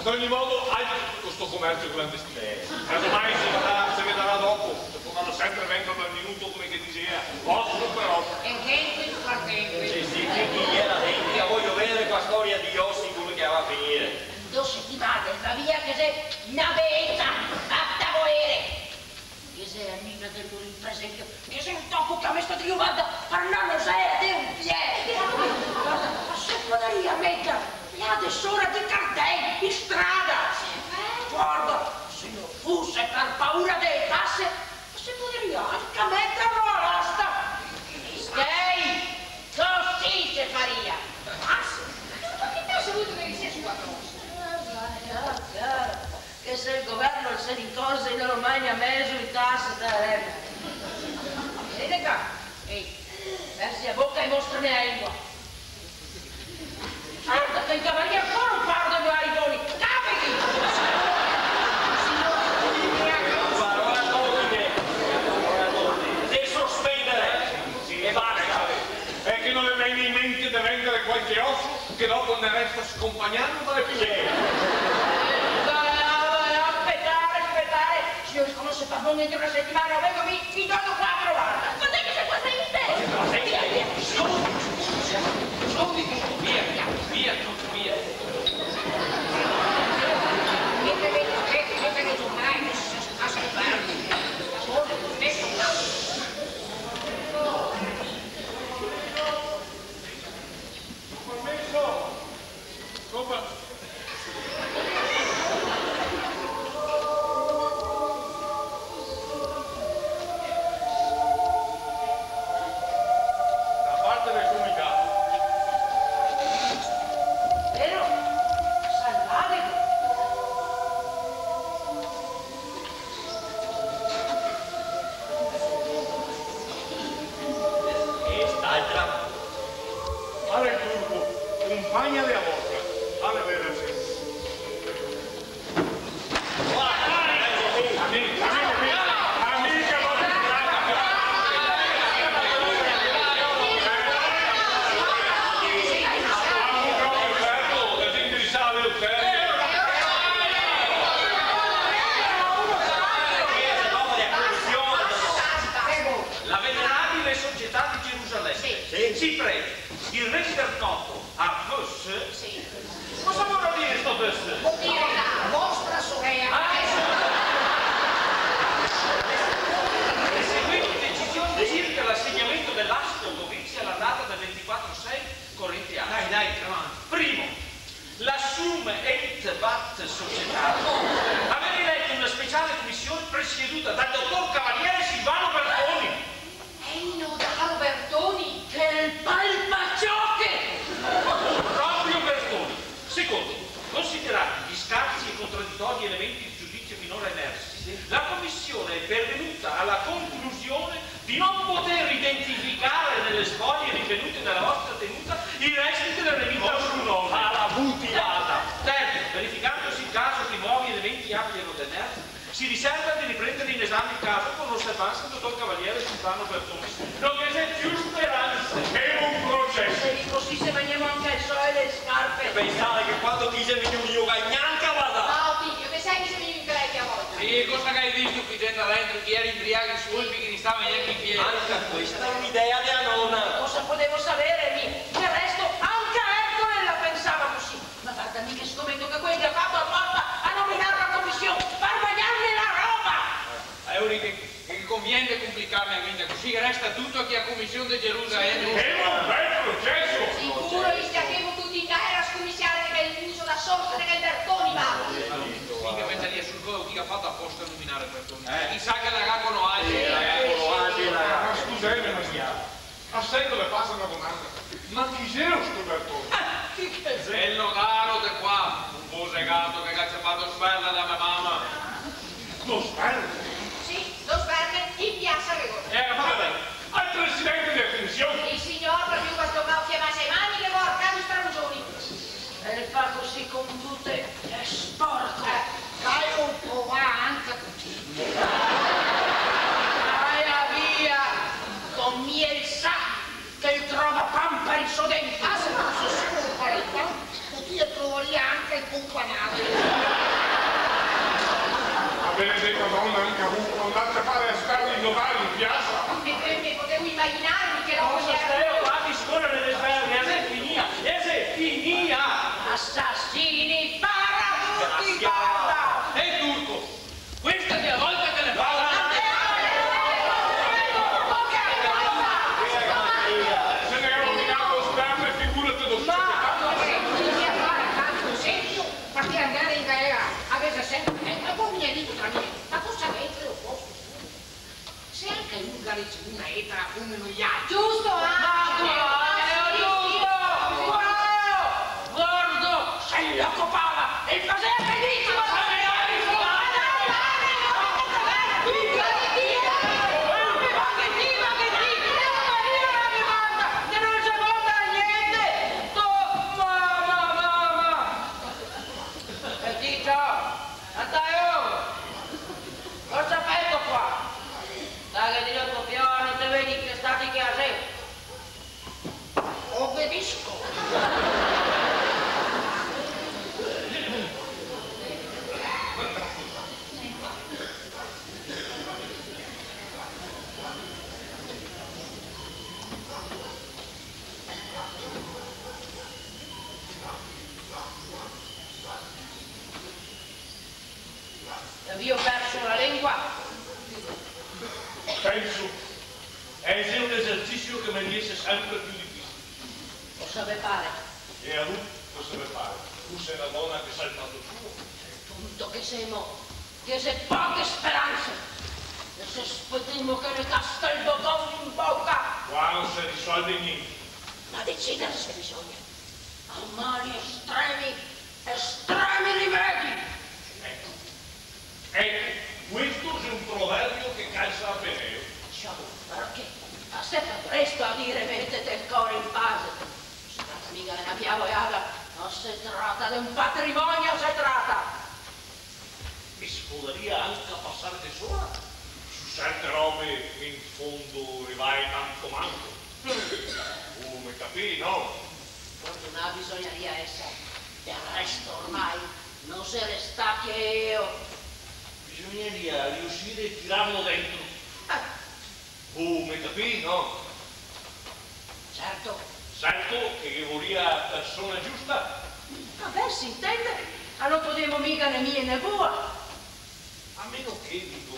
Ad ogni modo, alto co sto comercio clandestino. Casomai se vedarà, se vedarà dopo, se podarà sempre vendere al minuto, come che dixea, osso per osso. E gente in frattempo. Sì, sì, che chi iera dentro, vojo vedere qua storia de osi come che la va a finire. Do setimane, va via che xe na beeta, fata voere. Ghe xe a mina de morì, par esenpio, ghe xe un toco che a me sta drio, varda, par na nosea de un pie. Varda, ma se podaria meter là de sora dei cartei, in strada. Varda, se no fuse par paura dee tase, se podaria anca meterlo a l'asta. Schei, cusì se faria. Tase? Ma che tase vuto che ghe sia su quatro osi? Ah, va, va, va. Che se el governo el se ne incorze, no lo magna mezo in tase, te. Vien qua. Ehi, verzi la boca e mostrame la lengua. Varda che el cavalier ancora un par de baroni. Cavati! Parola d'ordine. Parola d'ordine. De sospendere. E basta. E che no me vegna in mente de vendere qualche oso che dopo el me resta sconpagnato da le piere. Eh, va là, va là, spetare, spetare. Signori, come se fa bon entro na setimana, o vengo mi, i do do quatro, varda. Ma dai che se pol sentire? Via, via. Scondi, scondi tuto, via, via, via tuto, via. Metete, metete, metete giù, dai, che se sta scopando. Scondi, metti là. Permesso! Scopa! Da parte del comitato. Vero? Salvadego! E st'altra? Fare el furbo, conpagna dea vostra. Fare vedere. La venerabile Società di Gerusalemme. Sì. Sì, prego. Di render noto a vos. Sì. Cosa vorrà dire sto vos? Vol dire vostra sorela. Ah, ecco. Le seguenti decisioni circa l'assegnamento dell'asto Gorizia alla data del ventiquattro sei corrente anno. Dai, dai, avanti. Primo, la Sum et Bat Società aveva eletto una speciale commissione presieduta dal dottor Cavaliere Silvano Bertoni. È il nodaro Bertoni! Che el palpacioche! Proprio Bertoni. Secondo, considerati gli scarsi e contraddittori elementi di giudizio finora emersi, sì, la commissione è pervenuta alla conclusione di non poter identificare nelle spoglie rinvenute dalla vostra tenuta i resti della reliquia Bruno. Alla mutilata! Terzo, verificandosi il caso che nuovi elementi abbiano da emergere, si riserva di riprendere in esame il caso con l'osservanza del dottor Cavaliere Silvano Bertoni. No ghe xe più speranse. Femo un proceso. E cusì se magnemo anca el sole e le scarpe. Pensare che quando ti xe vegnù mi no go gnanca vardà. Ah, Otilio, te sè che te si vegnù in crepia a volte. Sì, cosa che te ga visto qui dentro, dentro, che te ieri inbriago in sulpi, che no te stavi gnanca in pie. Anca questa xe un'idea dea nona. Cosa podevo savere mi? Del resto, anca Ercole la pensava cusì. Ma varda, mi ghe scometo che quel ga fato aposta a nominar la comision par magnarne la roba! Eh, alora che, che convien conplicarne la vita, cusì resta tuto a chea comision de Gerusalemme. Femo un bel proceso! Sicuro, i schiafemo tuti in galera, a scominsiare da quel muso da sorse de quel Bertoni, va! Sì, che me taria sul colo, chi ga fato aposta a nominar Bertoni? Eh. Chisà che la ga co noaltri. Sì, la ga co noaltri, la ga. Ma scuseme, Maria. Ma sento, ve faso na domanda. Ma chi xelo sto Bertoni? Eh, chi che xe? El nodaro de qua, un bosegato che ga ciapà do sberle da me mama. Do sberle? Sì, do sberle in piasa Regona. Eh, va ben. Al presidente dea comision? Sì, signor, par mi questo qua, ciamase le mani che porca, mi strangioni. E fa cusì con tute, xe sporco. Eh. Falo provare anca cusì. Vaia via, co mi el sa che el trova pan par i so denti. Ah, se no se scopa el pan, cusì el trovaria anca el pan par la mare. Benedeta dona, anca vu, andate a fare a sberle i novai in piasa? E ben, podevo imaginarme che la... No, volia... Steo, qua ti scorre le sberle, e xe finìa, e xe finìa! Asasini, spara tuti, basta! Ehi, Turco, questa xe la volta che le fa la... Se ne ga rovinà do sberle, figurate do... Ma, eh, bisogna fare tanto esempio, parché andare in galera, avete sempre, eh, ma voi mi avete detto, ma cosa c'entra un posto? Se anca lu ga recio una etara come noialtri. Giusto, ah! Ma quale, giusto? Quale? Gordo, se lo copava e faseva benissimo! Che no se vota gnente! Mama, mama! E ti, ciò, Matteo! Cosa feto qua? Dai, che ti lo copiò, no te vedi che stati che a xe? Obedisco! Gavìo perso la lengua? Penso. Eh, xe un esercisio che me riese sempre pì difisile. Cosa ve pare? E a lu cosa ve pare? Lu xe na dona che sa el fato suo. Al punto che semo, ghe xe poche speranse. E se spetemo che ne casca el bogon in boca? Qua no se risolve gnente. Ma deciderse bisogna. A mali estremi, estremi rimedi! Eco, eco, questo xe un proverbio che calza a penelo. Ciò, parché? Ma se fa presto a dire metete el core in paxe. No se trata miga de na via voiada, no se trata de un patrimonio, se trata! Me se podaria anca pasar de sora su certe robe che in fondo le vae tanto manco. Vu me capì, no? Fortunà bisognaria esare. Del resto ormai no xe restà che eo. Bisognaria riusire a tirarlo dentro. Eh. Vu me capì, no? Certo. Certo che ghe voria a persona giusta. Ma ben se intende, a no podemo miga né mi né vu. A meno che, digo,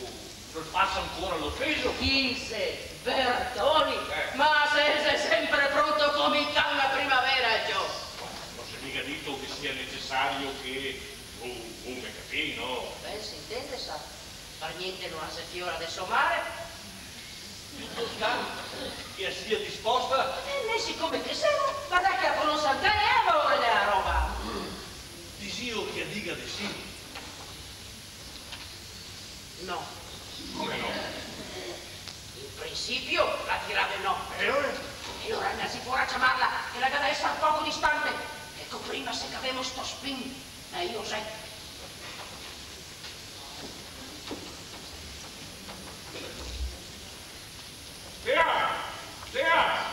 no el fasa ancora l'ofeso. Chi xe? Bertoni? Eh. Ma se el xe sempre pronto come el can a primavera, ciò. No se ga miga dito che sia necesario che, vu, vu me capì, no? Ben se intende, sa. Par gnente no la xe fiora de so mare. Piutosto che la sia disposta. E mi, sicome che semo, varda che la conoso anca ea el valore dela roba. Disìo che la diga de sì. No. Come no? In principio la dirà de no. E alora? E alora ndasì fora a ciamarla, che la ga da esar poco distante. Eco, prima se cavemo sto spin. Eh, io xe. Stea! Stea!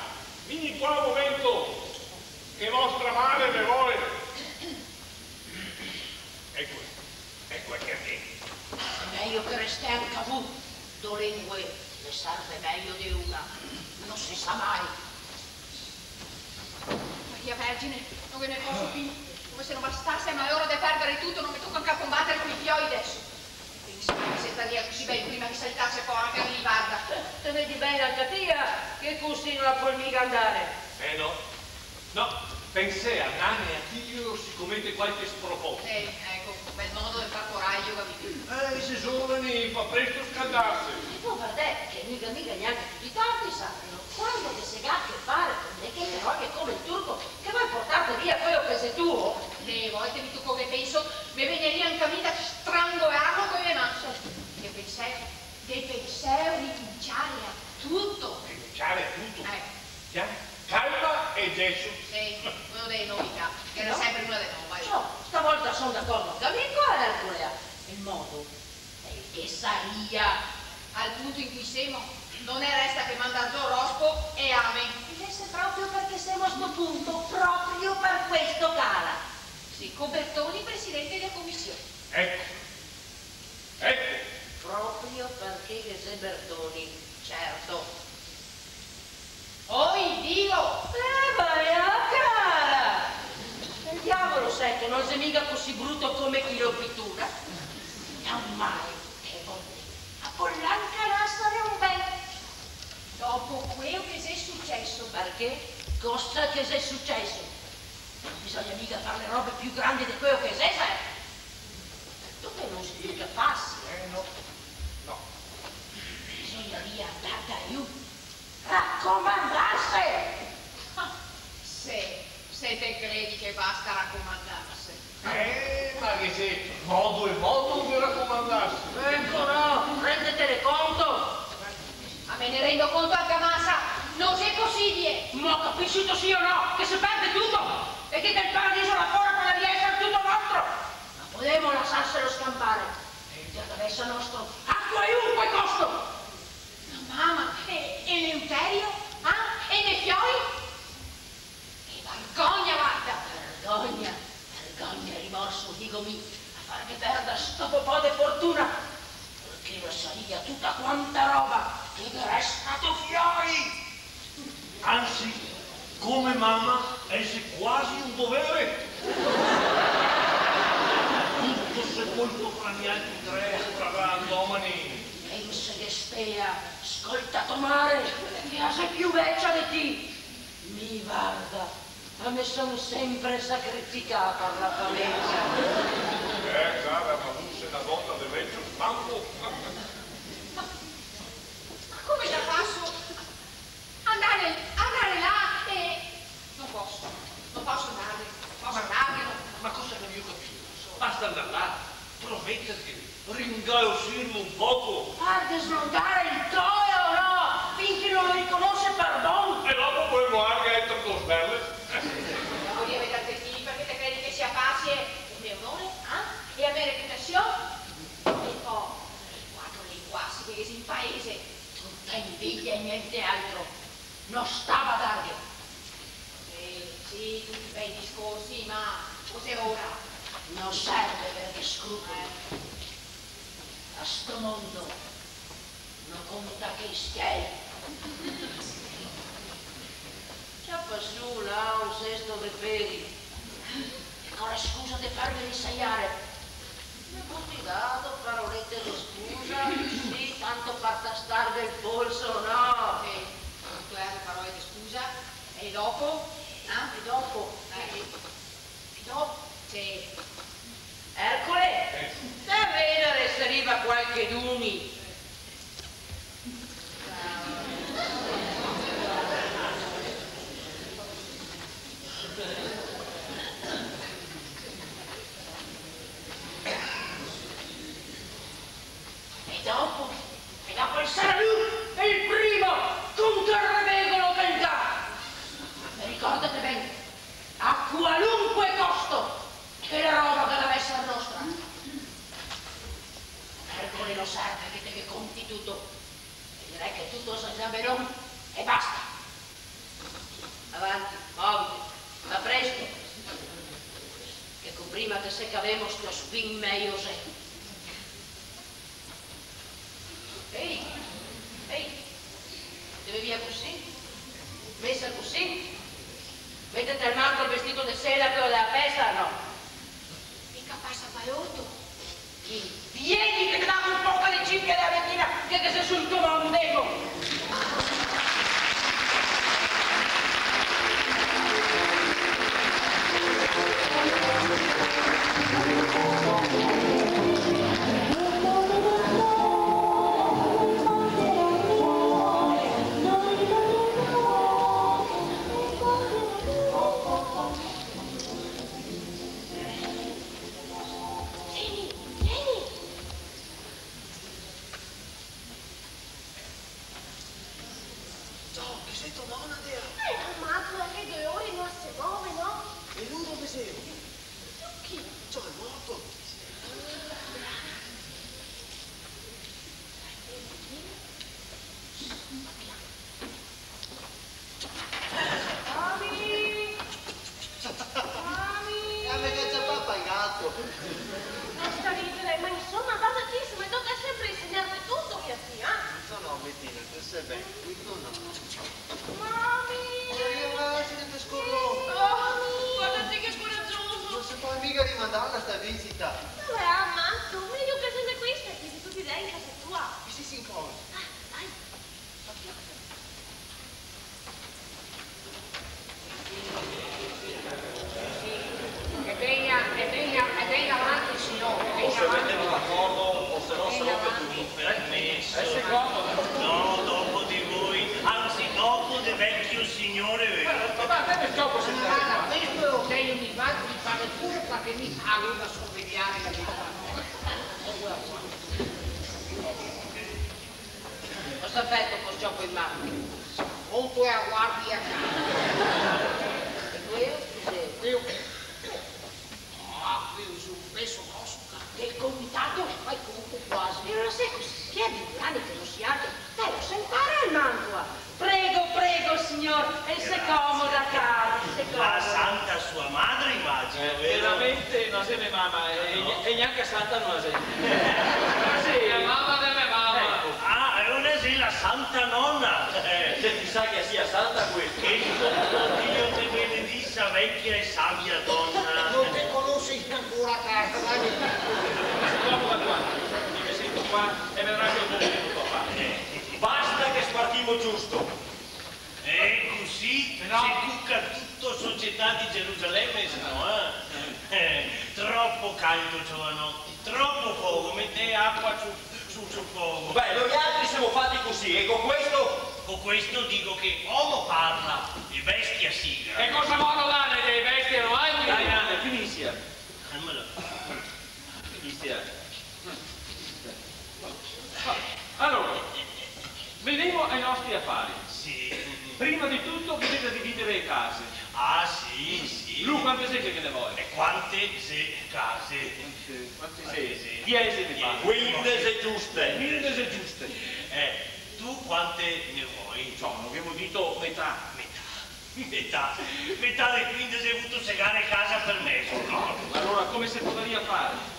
Vegni qua un momento, che vostra mare ve vol. Eco, eco che vien. Xe mejo che resté anca vu, do lengue le serve mejo de una, no se sa mai. Maria Vergine, no ghe ne poso pì. Come se no bastase, ma xe ora de perdare tuto, no me toca anca conbatere coi fioi deso. Pensavo che se staria cusì ben prima che saltase fora che el me varda. Te vedi ben anca ti, eh, che cusì no la pol miga andare. Eh no. No, pensè a Nane e a Tilio, se comete qualche sproposito. Eh, eco, bel modo de far corajo, capìo? Eh, i xe zoveni, fa presto a scaldarse. E po vardè che miga, miga gnanca tuti i torti, sa. Quando che se ga a che fare con de chele robe come el Turco, che vol portarte via quelo che xe tuo? Eh, volteme, mi co che penso, me vegnaria anca a mi da strangolarlo co le man. Che pensero, che pensero de rinunciare a tuto. Rinunciare a tuto? Eh. Cià, calma e geso. Sì, quelo dele novità, che ghe n'era sempre una de nova, eh. Ciò, stavolta son d'acordo anca mi co Ercole, eh. El modo, eh, che saria? Al punto in cui semo, no ne resta che mandar zo rospo e ame. E xe proprio parché semo a sto punto, proprio par questo, cara. Sì, co Bertoni presidente dea comision. Eco. Eco, Perdoni, certo. Oi, Dio! Eh, ma è la cara! El diavolo, seto, no xe miga cusì bruto come chi lo pitura. È un male che vol dir, a pol anca nasare un ben. Dopo queo che xe suceso. Parché? Cosa che xe suceso? No bisogna miga far le robe più grande de queo che xe, sa? Certo che no xe miga facile, eh, no? No. Bisognaria andar da lu. Racomandarse! Ah, se, se te credi che basta racomandarse. Eh, ma ghe xe modo e modo de racomandarse. Eco, no, rendetene conto! Ma me ne rendo conto anca masa, no xe posibile! Ma go capìo, sì o no, che se perde tuto, e che del paradiso là fora podaria esar tuto nostro! Ma podemo lasarselo scanpare, e el ga da eser nostro a qualunque costo! La mama, e, e Eleuterio? Ah? E i me fioi? E vergogna, varda! Vergogna, vergogna e rimorso, digo mi, a farghe perdar sto po' de fortuna, parché lasaria tuta quanta roba che ghe resta a to fioi! Anzi, come mama, el xe quasi un dovere! Tuto sepolto fra nialtri tre, fra domani! Penseghe, Stea, scolta to mare, che la xe più vecia de ti! Mi, varda, a me son sempre sacrificà par la fameja. Eh, cara, ma vu sì na dona de vecio stampo. Ma, ma come la faso? Andare, andare là e... No poso, no poso andare, no poso andare, no. Ma cosa che no go capìo? Basta andar là, prometerghe, ringaosirlo un poco. Farghe slongare el coło, no? Fin che no lo riconose par bon. E dopo podemo anca eser co sberle. Voria vedarte ti, parché te credi che sia facile? El me onore, ah? E la me reputasion? E po' i quatro lenguasi che ghe xe in paese. Tuta invidia e gnente altro. No sta badarghe. Eh, sì, tuti bei discorsi, ma cos'è ora? No serve averghe scrupoli. A sto mondo no conta che i schiei. Ciapa su là un sesto de peri, e co la scusa de farme risaiare, me buti là do parolete de scusa, cusì, tanto par tastarghe el polso, no? Eh, quanto xe le parole de scusa? E dopo? Eh? E dopo? Eh. E dopo? Sì. Ercole, eh, va a vedare se riva qualcheduni. E dopo, e dopo el sarà lu el primo con quel rebegolo che el ga. E ricordate ben, a qualunque costo, che la roba ga da eser nostra. Ercole, no serve che te ghe conti tuto. Vedarè che tuto sarà benon e basta. Avanti, movite, ma presto, che co prima che se cavemo sto spin mejo xe. Ehi, ehi, te ve via cusì? Mesa cusì? Metete almanco el vestito de seda, queo dela festa, no? Mica pasapaloto? Vieni che te dago un poco de cipia dela vetina, che te xe sul to mondo, demo! Madona sta visita. Ma va, mato, mejo che sia questa, che se tuti i dei in casa tua. E se se incola? Ah, dai. E vegna, e vegna, e vegna avanti, signor, e vegna avanti. O se metemo d'acordo, o se no se rompe tuto. Permeso. Eh, se comoda. No, dopo de voi, anzi, dopo de vecio signor, vero? Ma, ma, ma, questo lo tengo, mi va, mi fa pure parché mi pago da sorvegliare la vita. Cosa feto co sto ciofo in man? Rompo la guardia. E queo? Cos'è? Queo? Ah, queo xe un peso groso, che el comitato fa el conto quasi. E no xe cusì, che xe vint'ani che no se alza. Dai, se impara almanco. Prego, prego, signor, e se comoda, caro, se comoda. La santa sua madre, imagino, vero? Eh, veramente no xe me mama, e, e gnanca santa no la xe. Ah, sì, la mama de me mama. Eco. Ah, e no la xe la santa nona. Eh, se ti sa che sia santa questa. Che Dio te benedisa, vecia e savia dona. No te conosi ancora, cara, dai. Dopo da qua, mi me sento qua e vedrà che ho un po' di tempo a fare. Basta che spartimo giusto. Eh, cusì se cuca tuto società de Gerusalemme, se no, eh? Eh, tropo caldo, giovanoti, tropo fogo, metè acua su, su, sul fogo. Beh, noialtri semo fati cusì, e co questo? Co questo digo che omo parla e bestia siga. E cosa vuto dare che e bestie no altre? Dai, Nane, finisia. Calmala. Finisia. Alora, venimo ai nostri afari. Sì. Prima de tuto bisogna dividere le case. Ah, sì, sì. Lu quante xe che ghe ne vol? E quante xe case? Quante, quante xe? Quante xe? Diese, me pare. Quindese giuste. Quindese giuste. Eh, tu quante ne vol? Insoma, gavemo dito metà. Metà. Metà, metà de quindese, vuto segare casa par mezo, no? Alora, come se podaria fare?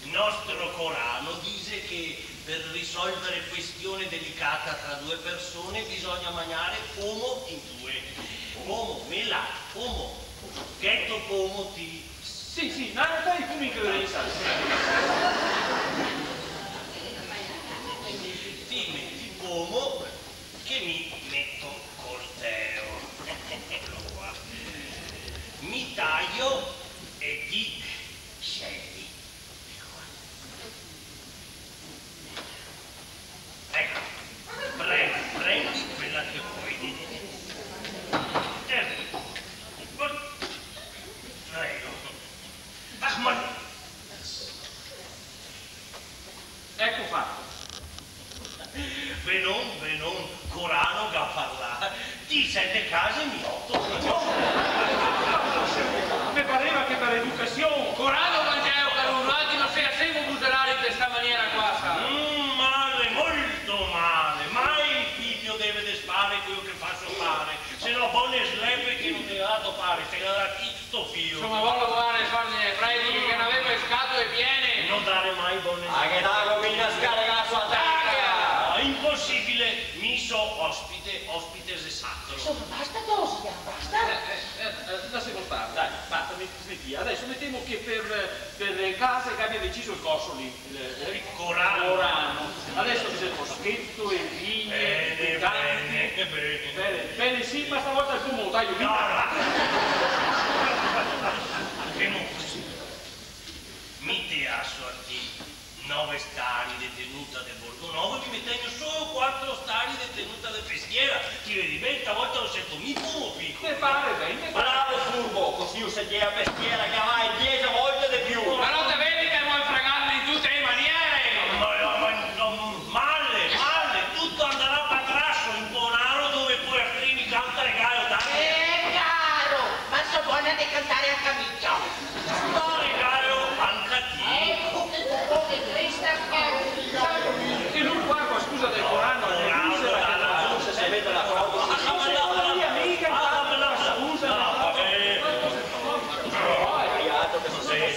Nostro Corano dixe che par risolvare questione delicata tra due persone bisogna magnare pomo in due. Pomo, mela, pomo. Gheto pomo ti? Sì, sì, ma fai come in credenza. Ti meti pomo che mi meto corteo. Eco qua. Mi tajo e ti scegli. Eco qua. Eco, prego, prendi quela che vol. Eh, prego. Ah, ma... Eco fato. Benon, benon, Corano ga parlà. Ti sete case, mi oto. Me pareva che par educasion. Corano, Vangelo, caro, noaltri no se lasemo buselar in sta maniera qua, sa. Mm, male, molto male. Mai el fijo deve desfare queo che fa so pare, se no bone slepe che no te ga dato pare, te ga dà ti sto fio. Insoma, vol lavorare, farne le prediche, che no gaveva le scatole piene. No dare mai bone slepe. Ah, che dago, mi la scarega la sua testa. Ah, imposibile, mi so ospite, ospite xe sacro. Insoma, basta, Tosia, basta. Eh, eh, eh, eh, lasemo star, dai, basta, mi, smetia. Adeso metemo che par, par le case che gabia deciso el coso lì. El, el Corano. Corano. Adeso ghe xe boscheto, e vigne, bene, e case. Bene, bene. Bene, bene, sì, ma stavolta el pomo, dai, no. Femo cusì. Mi te laso a ti nove stari de tenuta de Borgonovo, mi me tegno solo quatro stari de tenuta de Peschiera. Ti vedi ben, stavolta no seto mi pomo, fijo. Me pare ben, me pare. Bravo, furbo, cusì u se tien a Peschiera che la vale diese volte de più. Ma no te vedi che vol fragarne in tute le maniere? Ma, ma, ma, no, male, male, tuto andarà a patraso, in Bonaro, dove po i astrini canta el galo, dai. Eh, caro, ma so bona de cantare anca mi, ciò. Stare caro anca ti. Eco che tu poni questa cosa. E lu qua, co la scusa del Corano, no, Corano, no, no, no, no, se mete d'acordo. Ma no se podaria miga, ah, ma no, co la scusa del Corano. No, va ben. No, xe altro che se... Sì,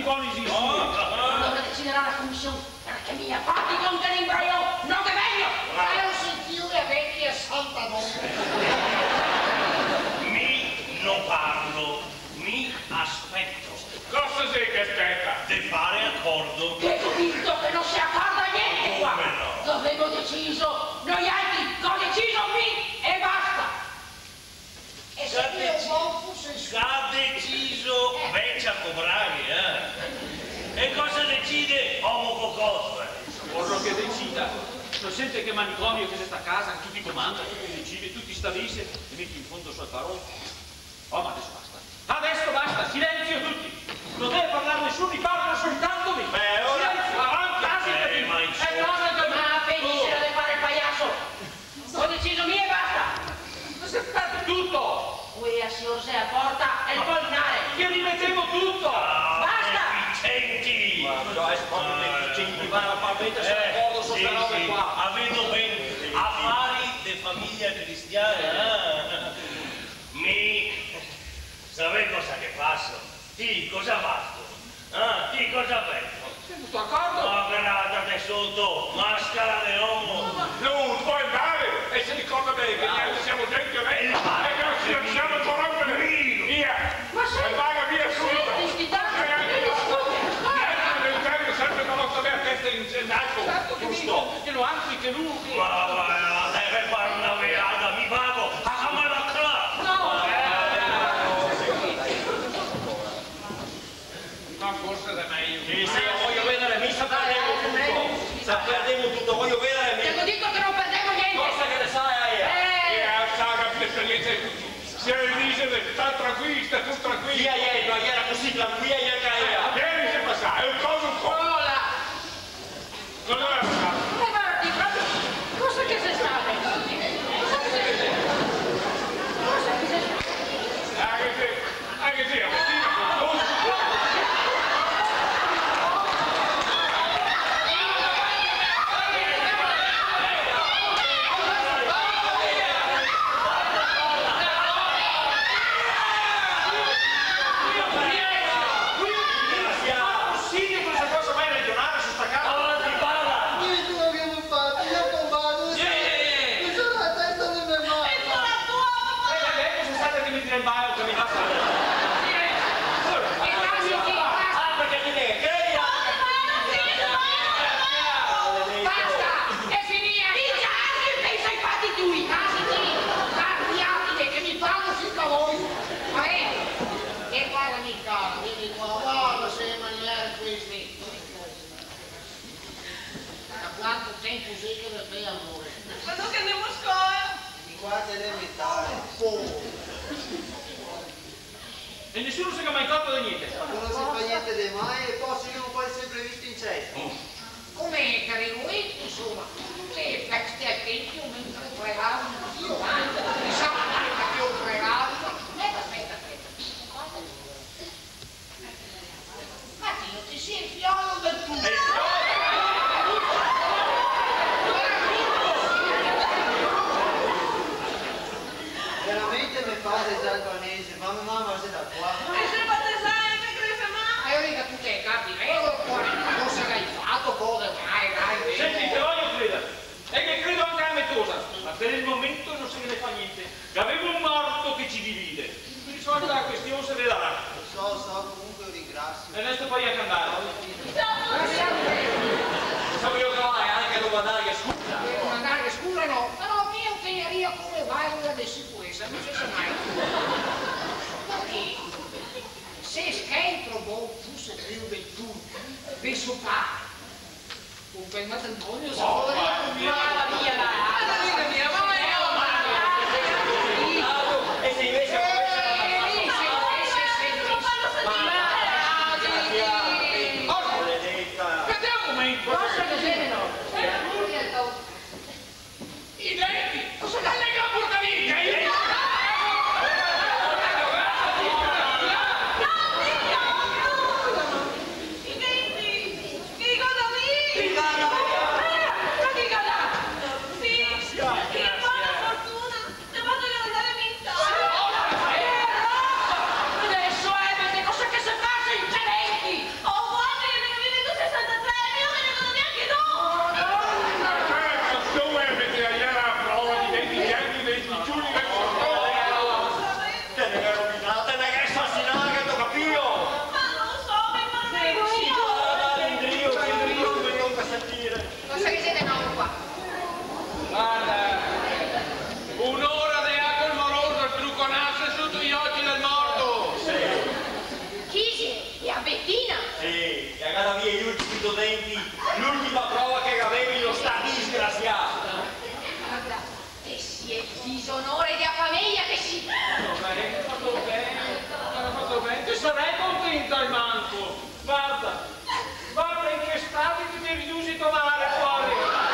Porca! Alora decidarà la comision, parché mi a far i conti de l'imbraio no ghe vegno! Bravo. Ma lo sentìo la vecia santa dona? Mi no parlo, mi aspeto. Cosa xe che speta? De fare acordo. Che go dito che no se acorda gnente qua! Come no? Gavemo deciso noialtri, go deciso mi e basta! E se mi un po' fuse su... Ga deciso, eh, vecia co braghe, eh? E cosa decide omo co cotole? Vorlo che decida. No sente che manicomio che xe sta casa, tuti comanda, tuti decide, tuti stabilise e mete in fondo el so paron? Oh, ma deso basta. Adeso basta, silensio tuti! No deve parlar nesun, mi parlo soltanto mi. Beh, ora... Silensio, avanti! Tacite, eh, ma insoma. Eh, no, no, no. Ma finisila de fare el paiaso! Go deciso mi e basta! Ma se perde tuto! Quea se orze a porta e el pol ndare! Che rimetemo tuto! Basta! Deficienti! Ma no, xe proprio deficienti, va, va, metese d'acordo su sta roba qua. Ah, sì, sì. Vedo ben, afari de famiglia cristiana, eh? Mi, savè cosa che faso? Ti cosa fasto? Ah, ti cosa feto? Semo tuti d'acordo? Ma gratete soto, mascara de omo! Lu pol ndare, e se ricorda ben che nialtri semo gente onesta e che no se lasemo coromper. Via! Ma se... E vaga via subito! Senti, sti doni, eh, scusa, scusa. Niente, sempre co la vostra bela testa in, in alto. Certo che giusto. Che no, anzi che lu... Ma va, va, deve far na veada, mi vago a camar la cla... No! Eh, no. Ma forse xe mejo. Sì, sì, lo vojo vedare, mi se perdemo tuto. Se perdemo tuto, vojo vedare mi. Te go dito che no perdemo gnente. Cosa che ne sa, eh? Eh. Eh, sa, capìo, esperiensa de tuti. Se dixe de star tranquili, sta tuti tranquili. Sì, eh, no, iera cusì tranquila, iera che iera. Ieri xe pasà, xe un coso un coso. Scola! Cosa xe stà? Eh, vardi, proprio, cosa che xe stà? Cosa che xe stà? Cosa che xe stà? Ah, che sì, ah, che sì, ah, che sì, ah, che sì. Sta casa? Avanti, parla! Niente, no gavemo fato, mi go combato, mi so la testa de me mama. E sarà tua, papà! Eh, va ben, cosa xe stà che mi tira in balo, che mi pasa? Alora, e casi, sì, basta. Ah, parché ti te credi? Basta, xe finìa. I casi, pensa ai fati tui, i casi, sì. Cambiatine, che mi parlo sensa voi. Ma, eh, e varda, mi cara, vedi qua, varda se maniere queste. Da quanto tempo xe che ve fè amore? Quando che ndemo a scola. Di quante elementare? E nesuni se ga mai acorto de gnente. No se fa gnente de mal, e po se lu pol sempre visto in cesto. Come che rigoleto, insoma, tute le feste al tempio, mentre pregavo, io anche, mi sa, anche che io pregavo. Speta, speta, speta. Ma ti no te si el fiolo del tuto? Veramente me pare za el paese, ma me mama xe da qua. E xe batezà, e che crese, ma? E ora che tu te capi, vero? Cosa che te ga fato, poi, dai, dai, dai. Senti, te vojo credar. E ghe credo anca a me tosa, ma par el momento no se ghe ne fa gnente. Gavemo un morto che ci divide. Risolta la question se vedarà. Lo so, lo so, comunque lo ringrasio. E deso pol anca ndare. Semo mi che vago, eh, anca a domandarghe scusa. Eh, domandarghe scusa no, però mi lo tegnaria come valvola de sicuresa, no se sa mai. Parché se Scheletro Bobo fuse drio del tuto, de so pare, un bel matrimonio se podarìa far. Mama mia, dai. Mama mia, mama mia. E se invese... Aspeta un momento. Cosa che xe, no? I denti! Cosa che te ga portà via i denti? I denti! Che i go da mi! Che i go da mi! Eh, ma che i go da? Ga da via i ultimi do denti, l'ultima prova che gavevi, no sta disgrasià. Varda, te si el disonore dea fameja, te si. Varda, ga fato ben, ga fato ben, te sarè contenta almanco. Varda, varda in che stadi che te ridusi to mare, cuore.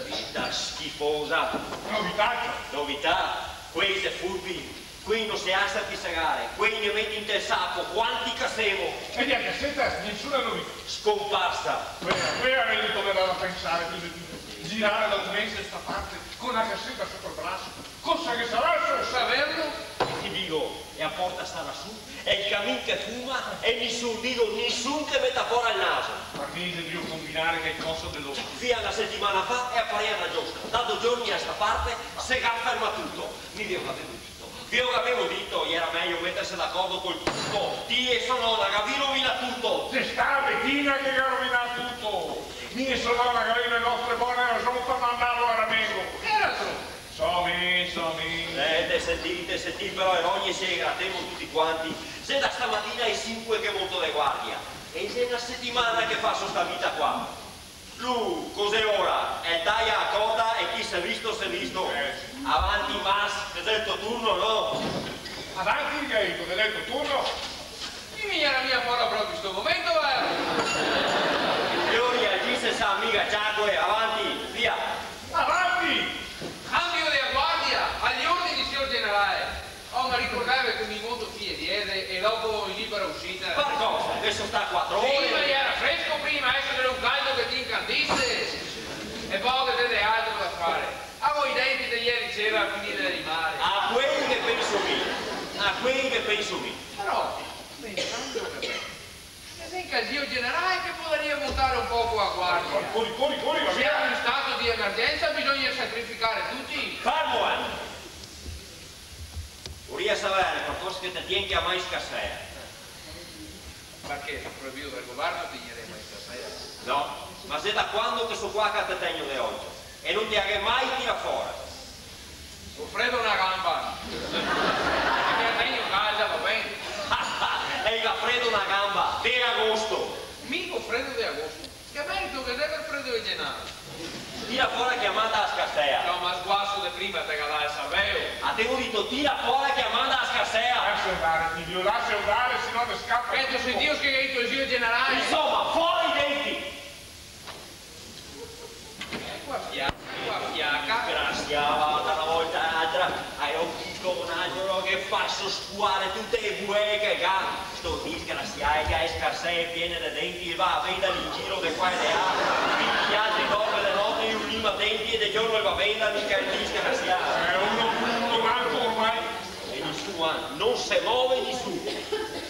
Vita schifosa. Novità? Novità? Quei xe furbi. Quei no se asa pisegare. Quei ne meti inte el saco. Quanti che semo? E via, che senta, nisuna novità. Scomparsa. Quela, quela, me ga dà da pensare, tu, tu. Girare da un mese a sta parte co na caseta soto el braso. Cosa che sarà, so saverlo? E ti digo, e a porta sarà su, e el camin che fuma, e nisun, digo, nisun che meta fora el naso. Ma che xe drio combinare qualcosa de lori? Fin a na setimana fa e a parea na giostra. Da do giorni a sta parte se ga fermà tuto. Mi ve lo gavevo dito, ve lo gavevo dito, iera mejo meterse d'acordo col turco. Ti e so nona gavì rovinà tuto. Xe sta Betina che ga rovinà tuto. Mi e so nona gavemo le nostre bone rason par mandarlo a ramengo. Che rason? So mi, so mi. Eh, te sentì, te sentì, però e rogne se gratemo tuti quanti. Xe da stamatina ae sinque che monto de guardia. E xe na setimana che faso sta vita qua. Lu, co xe ora, el taia a corda e chi s'è visto, s'è visto. Eh. Avanti, Mas, che xe el to turno, no? Avanti, che xe el to benedeto turno. Mi, mi iera mia fora proprio in sto momento, eh! Fiori, el gis sa miga ciacoe, avanti, via! Avanti! Cambio de guardia, agli ordini, sior generale! Oh, ma ricordave che mi monto chi e diese e dopo in libera uscita. Par cosa? Deso sta quatro ore. Sì, ma iera fresco prima, deso xe un caldo che te incandise! E po' che te ghe altro da fare? Ah, i denti de ieri sera a finire de limare. A quei che penso mi, a quei che penso mi. Però, pensando che, che xe anca el zio generale che podaria montare un poco a guardia. Cori, cori, cori, va via. Siamo in stato di emergenza, bisogna sacrificare tutti. Fermo, eh! Voria savere par cosa che te tien chiamà in scarsea. Parché xe proibìo dal governo tegnere i mai in scarsea? No, ma xe da quando che so qua che te tegno de ocio e no te a ghe mai tirà fora. Go fredo na gamba. E me la tegno calda, va ben? E el ga fredo na gamba, de agosto. Mi go fredo de agosto? Che merito che ghe xe el fredo de genaro? Tira fora che a manda a scarsea. No, ma sguaso de prima te ga dà el sarveo. A te go dito, tira fora che a manda a scarsea. Lasa andare, Silvio, lasa andare, se no te scapa tuto. Che te go sentìo che ga dito el zio generale? Insoma, fora i denti! Eco a fiaca, eco a fiaca. Disgrasià, da na volta a l'altra, a go dito un altro che faso scuare tute e buee che ga. Sto disgrasià el ga e scarsee piene de denti, el va a vendar in giro de qua e de là. Tuti i altri dorme de note, lu lima denti e de giorno el va a vendar, mica el disgrasià. Eh, uno, uno manco ormai. E nisun, ah, no se move nisun.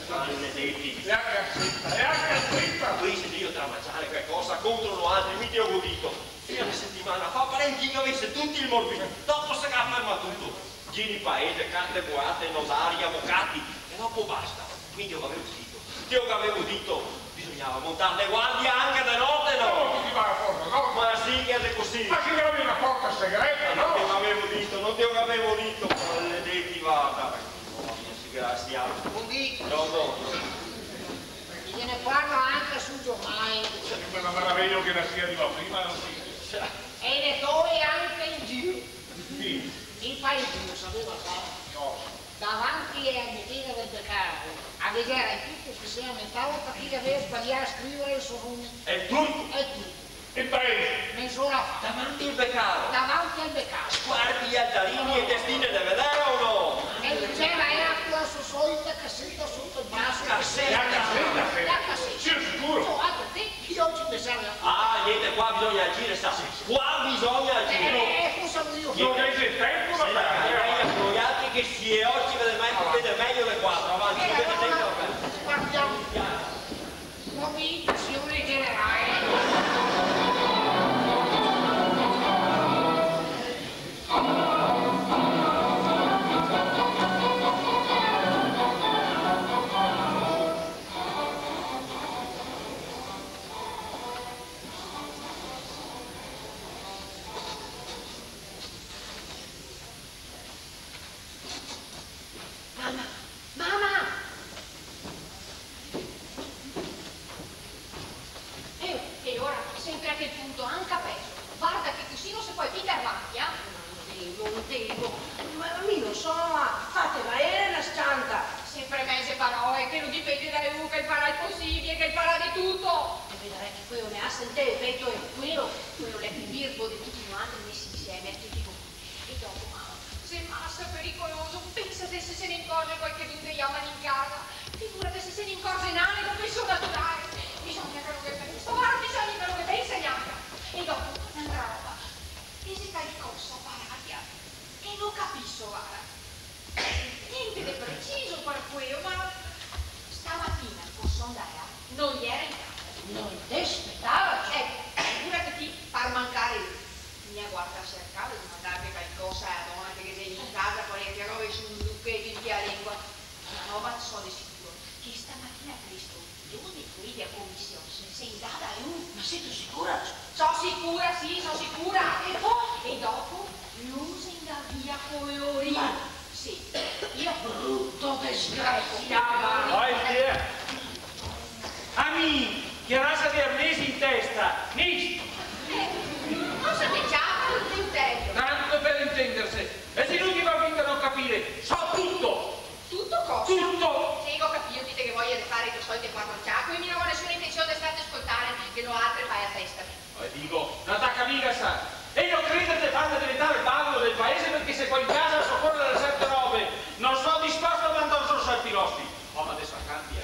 Maledeti. E anca sta, e anca sta. Questi drio tramaciare qualcosa contro noaltri, mi te lo go dito. Fin a na setimana fa parea che i gavese tuti el morbillo. Dopo se ga fermà tuto. Giri in paese, carte boate, nodari, avocati, e dopo basta. Mi te lo gavevo dito, te lo gavevo dito, bisognava montar de guardia anca de note, no? No, ti va a forza, no? Ma sì che xe cusì. Ma che gavevi na porta segreta, no? No te lo gavevo dito, no te lo gavevo dito. Maledeti, varda. Disgrasià. Bondì. Dopo. Ghe ne parla anca sul giornale. Xe na maraveja che no sia rivà prima, no? Sì. E i letori anca in giro. Sì. In paese, lo saveva, sa? No. Davanti a la botega del Becaro, a vedere tuto che se lamentava parché gaveva sbalià a scrivere el so nome. El turco? El turco. In paese? Mez'ora fa. Davanti al Becaro? Davanti al Becaro. Guardi i altarini e te stine de vedere o no? E ghe gera, gera co la so solita caseta soto el braso. Caseta? La caseta, sì. La caseta. Sì, sicuro. No, altro che, chi ogi me serve a... Ah, gnente, qua bisogna agire, sa. Qua bisogna agire. Eh, eh, cosa voio fare? No, che xe Sì, e oggi vede me-, vede meglio le quattro, avanti, vede meglio. Partiamo. Ho vinto, signore generale. Mama! Mama! Eh, e ora, sempre a quel punto, anca pezo. Varda che cusì no se pol più ndar vanti, eh? No devo, no devo. Ma mi no so, ma fate vaere na s-cianta. Sempre meze paroe, che no dipende da lu, che el farà el posibile, che el farà de tuto. E vedarè che queo me ga sentì, e peto, e queo, queo l'è el pì birbo de tuti noaltri mesi insieme, a tuti voi. E dopo, mama, xe masa pericoloso, pensa te se se ne incorze qualchedun dei omeni in casa. Figurate se se ne incorze nanego, che so naturale. Bisogna che no ghe pensa, varda, bisogna che no ghe pensa gnanca. E dopo, n'altra roba, ghe xe calcosa par aria che no capiso, varda. Gnente de preciso par queo, ma stamatina co so ndada, no l'era in casa. No te spetava, ciò? Eco, figurate ti, par mancare lu. Mi go guardà, sercà de domandarghe calcosa a la dona che ghe xe in casa, par tirarghe su un lucheto inte la lengua. Na roba so de sicuro, che stamatina presto, dove quei dea comision se, se n'è ndada lu. Ma sito sicura? So sicura, sì, so sicura. E po? E dopo, lu se n'è ndà via co lori. Ma sì, via. Bruto desgrasià. Vai, via. A mi, che rasa de arnesi in testa, nis- Eh, cosa te ciapa, Eleuterio? Tanto per intenderse, e se no ti fa finta de no capire, so tuto! Tuto cosa? Tuto! Sì, go capìo, ti te ghe voia de fare i to soliti quatro ciacoe, mi no go nesuna intension de starte a scoltare, che noaltre fae a testa. Eh, digo, no taca miga, sa. E no credere de farme deventare el bavero del paese, parché se qua in casa se ocore certe robe, no so disposto a mandar zo certi rospi. Oh, ma deso la canbia.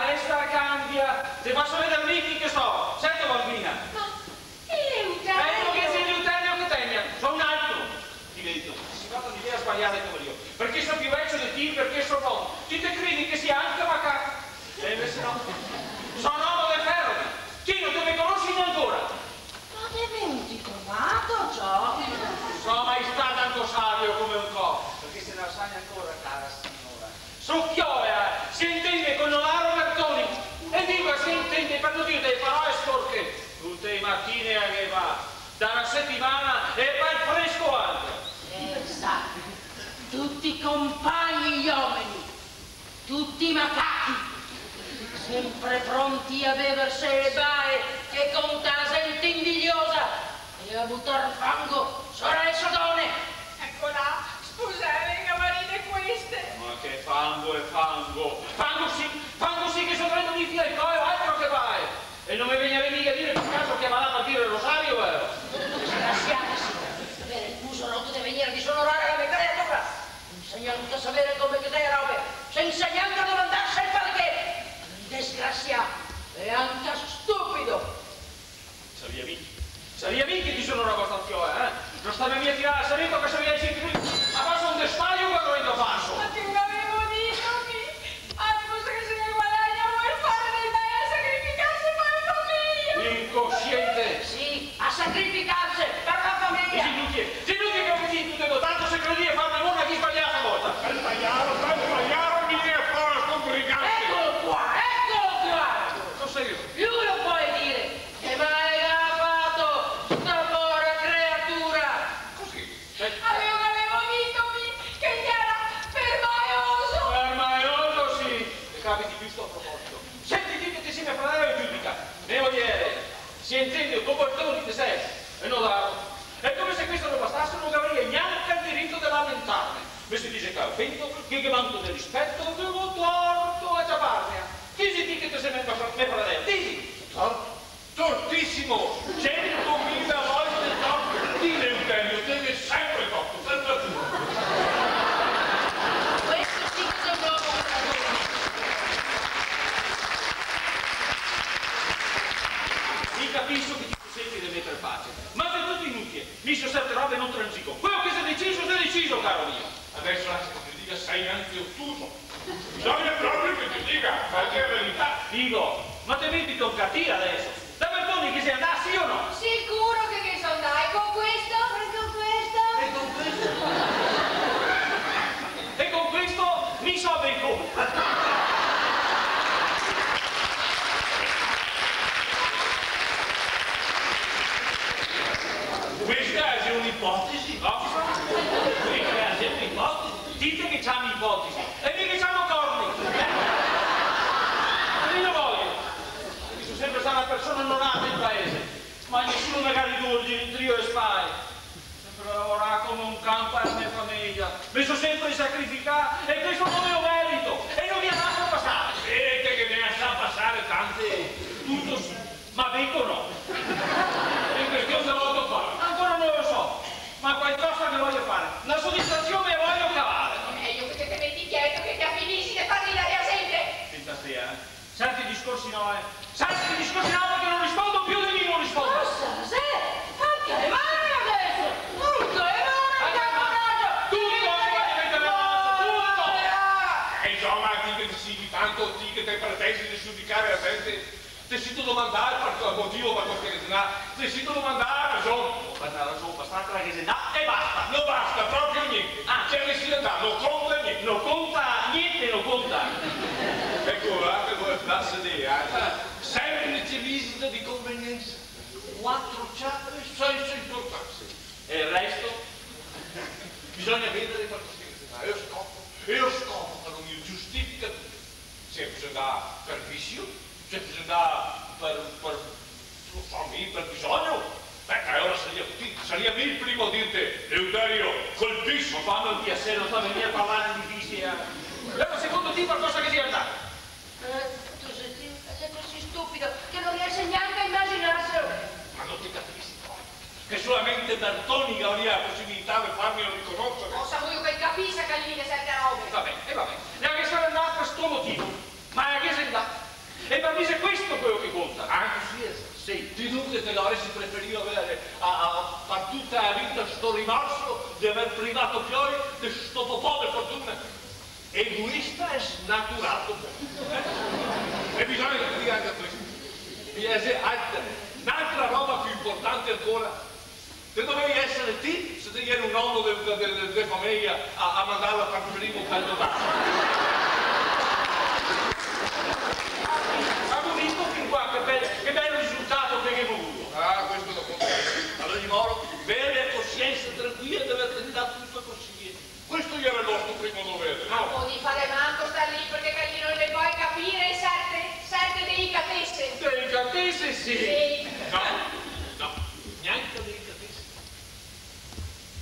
Deso la canbia. Te faso vedar mi chi che so. Senti, bambina. Ma Eleuterio! Eh, no, che xe Eleuterio che tegna. So un altro. Ti vedo, se si va un'idea sbaliada come mi, parché so pì vecio de ti, parché so bon, ti te credi che sia anca macaco. E invese no. So un omo de fero, ti no te me conosi gnanca ancora. Ma te me ghè trovato, ciò? So mai stà tanto savio come ancò, parché se no la sa gnanca ancora, cara siora. So fiola, se intende, co Nodaro Bertoni. E digo se intende par no dir dele parole sporche. Tute le matine la ghe va, da na setimana, e par fresco anca. Eh, sa, tuti compagni i omeni, tuti macachi, sempre pronti a beverse le bae e contar a zente invidiosa e a butar fango sora le so done. Eco là, sposele, gavarine queste. Ma che fango e fango! Fango sì, fango sì, che so drio mi fia el coło, altro che bae! E no me vegnarè miga a dire par caso che la va là par dire el rosario, vero? Desgrasiada, siora, aver el muso roto de vegnir a disonorare la me creatura! Sensa gnanca saver come che xe le robe, sensa gnanca domandarse el parché! Desgrasià e anca stupido! Savìa mi, savìa mi che ti so na roba sta fioła, eh? No stave mia tirare el saveto che savìa el secreto. Ma cosa un despaio quando vegno a farso? Ma te gavevo dito, mi! Anca se no se guadagna, vol fare del ben, a sacrificarse par la fameja! Incosciente! Sì, a sacrificarse par la fameja! Xe inutile, xe inutile che lo dite tuto, tanto se credìa de farme bona, chi sbaglià stavolta? Par sbagliare, par sbagliare, mi devo fare sto brigante! Ecolo qua, ecolo qua! Cosa xe? Lu lo pol dire! E mai che ga fato sta povera creatura? Cusì? Eh. Gavevo, gavevo dito mi che el gera permaeoso! Permaeoso, sì! E capiti giusto a proposito. Senti ti che te si me fradeo, giudica. Me mojere, se intende, co Bertoni te si, e no Daro. E come se questo no bastasse, no gavarìa gnanca el dirito de lamentarme. Me se dixe che lo ofendo, che ghe manco de rispeto, che go torto a ciaparmea. Disi ti che te si me, me fradeo, disi! Torto? Tortisimo! Sentomila volte torto! Ti, Eleuterio, te ghe sempre torto, sempre ti! Questo sì che xe un omo. Mi capiso che ti te senti de meter pace, ma xe tuto inutile. Mi su certe robe no transigo. Queo che xe deciso, xe deciso, caro mio. Deso lasame Bisogna proprio che te diga qualche verità. Digo, ma te meto in catia deso? Da Bertoni ghe xe andà, sì o no? Sicuro che ghe so andà, e co questo? E co questo? E co questo? E co questo mi so ben conto. Questa xe un'ipotesi, no? Questa xe un'ipotesi. Ti te ghe ciami ipotesi, e mi ghe ciamo corni. Eh. E mi no vojo. Mi so sempre stà na persona onorata in paese, ma nesuni me ga ridurghe in trio e spae. Sempre lavorà come un can par la me fameja. Me so sempre sacrificà e questo no me lo merito. E no ghe ne laso pasare. E te ghe ne lasà pasare tante, tuto s-, ma digo no. In question cosa vojo fare? Ancora no lo so, ma qualcosa che vojo fare. Na sodisfasion me vojo cavare. Xe mejo che te te meti quieto, che te finisi de far ridare la gente. Senta, Stea, eh. Certi discorsi no, eh. Certi discorsi no, parché no rispondo più de mi, no rispondo. Cosa xe? Anca le mani deso! Anca le mani, anca el corajo! Tuto, eh, tuto! Eh, insoma, ti che te siti tanto, ti che te pretesi de giudicare la gente, te sito domandà par qual motivo, par qual che xe ndà, te sito domandà la rason. Par la rason, basta che la ghe xe ndà e basta. No basta proprio gnente. Ah. Cioè, che sia ndà, no conta gnente. No conta gnente, no conta. Eco, là che vol andarse de là, eh. Semplice visita de convenienza. Quatro ciape sensa importansa. E el resto? Bisogna vedare par cosa che se fa. E lo scopo, e lo scopo, par un, giustifica tuto. Se xe ndà par visio, se xe ndà par, par, no so mi, par bisogno. Beh, e alora saria ti, saria mi el primo a dirte: "Eleuterio, colpiso!" Ma fame un piaser, no sta vegnir a parlar de visio, eh. E alora secondo ti par cosa che sia ndà? Eh, tu te si, te si cusì stupido che no riesi gnanca a imaginarselo. Ma no te capisi, no? Che solamente Bertoni gavaria la posibilità de farmelo riconosare. Cosa vuto che el capisa, Calini, de certe robe? Va ben, e va ben. La ghe sarà ndà par sto motivo, ma la ghe xe ndà. E par mi xe questo quelo che conta. Ah, cusì xe. Sì. Ti dunque te gavaresi preferìo avere a, a, par tuta la vita sto rimorso de aver privà fioi de sto popò de fortuna? Egoista e snaturato. Eh? E bisogna che te diga anca questo. E xe altra, n'altra roba pì importante ancora. Te dovevi esare ti, se te ieri un omo de, de, de, de fameja, a, a mandarla par primo par el doman. Gheto visto fin qua che bel, che bel risultato che ghemo vuto? Ah, questo no conta. Alora, Moro, vede la cosiensa tranquila de aver tentà tuto cusì. Questo iera el nostro primo dovere, no? No podì fare manco star lì, parché Calino no le pol capire certe, certe delicatese. Delicatese, sì. Sì. No, no, gnanca delicatese.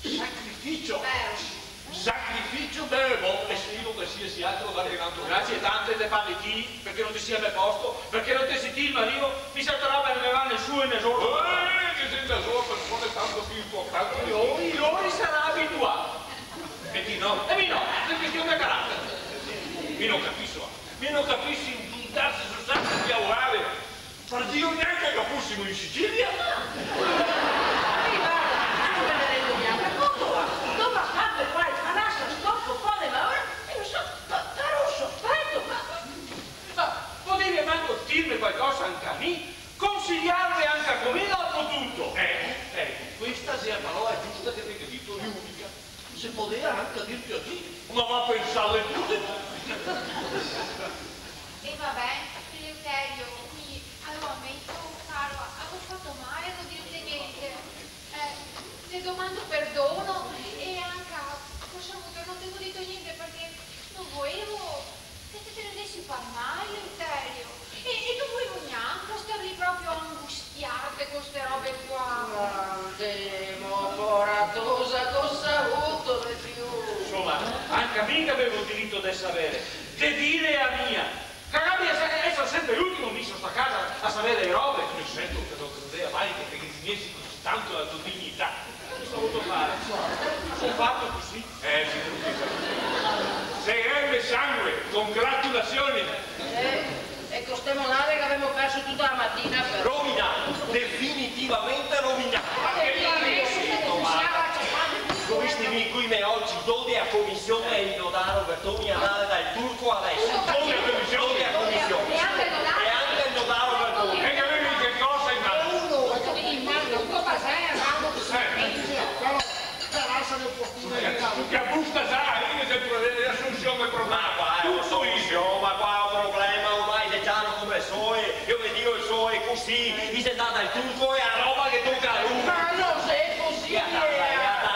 Sacrificio. Vero. Sacrificio, beh, bon, e sfido qualsiasi altro da Renato. Grasie tante de parli ti, parché no te si al me posto, parché no te si ti el marìo, mi certe robe no me va né su né zorzo. Eh, che xe ndà su a persone tanto pì importante. Lori, lori sarà abituà. E ti no? E mi no, xe question de caratere. Mi no capiso, eh. Mi no capiso inpuntarse su sempre a lavorare. Par Dio, gnanca che fusimo in Sicilia. Mi varda, no me ne rendo gnanca conto, va. Dopo aver fato qua el panasso a sto popò de malora, e no so, pa-, par un sospeto, ma, ma... Ma podì manco dirme qualcosa anca a mi? Consiliarme anca a mi dopo tuto? Eh, eco, questa xe la parola giusta che te ghe dito, l'unica. Se podeva anca dirtelo a ti, ma va a pensarle tute. E va ben, Eleuterio, mi, alora ameto, caro, gavevo fato male a no dirte gnente. Eh, te domando perdono e anca, forse no te go dito gnente parché no volevo che te te prenesi par mal, Eleuterio. E, e no volevo gnanca star lì proprio a angustiarte co ste robe qua. Ma ndemo, pora tosa, cosa vuto de pì? Insoma, anca mi gavevo el dirito de savere, de dire la mia. Che gabia da esare sempre l'ultimo miso in sta casa a savere le robe. Mi sento che no credea mai che te ghe tignesi cusì tanto la to dignità. Cosa go vuto fare? Go fato cusì. Eh, sì, sì, sì. Xe el me sangue, congratulazioni! Eh, e co ste monade che gavemo perso tuta la matina, però. Rovinà, definitivamente rovinà. Ma che... Lo visti mi Coi me oci, do de a comision e el nodaro Bertoni a dare dal turco adeso. Do de a comision? Do de a comision. E anca el nodaro? E anca el nodaro Bertoni. E che gavevi che cosa in man? Uno, in man, un po' pasea, bravo, cusì. Eh. Però, però, sarà opportuno. Che busta sa, io sempre le asunsion e problemi. Ma qua, eh, tuto iso, ma qua xe un problema, ormai xe ciaro come el sole. Io ve digo, el sole xe cusì, i xe ndà dal turco e a roba ghe toca a lu. Ma no xe cusì, eh! Dai,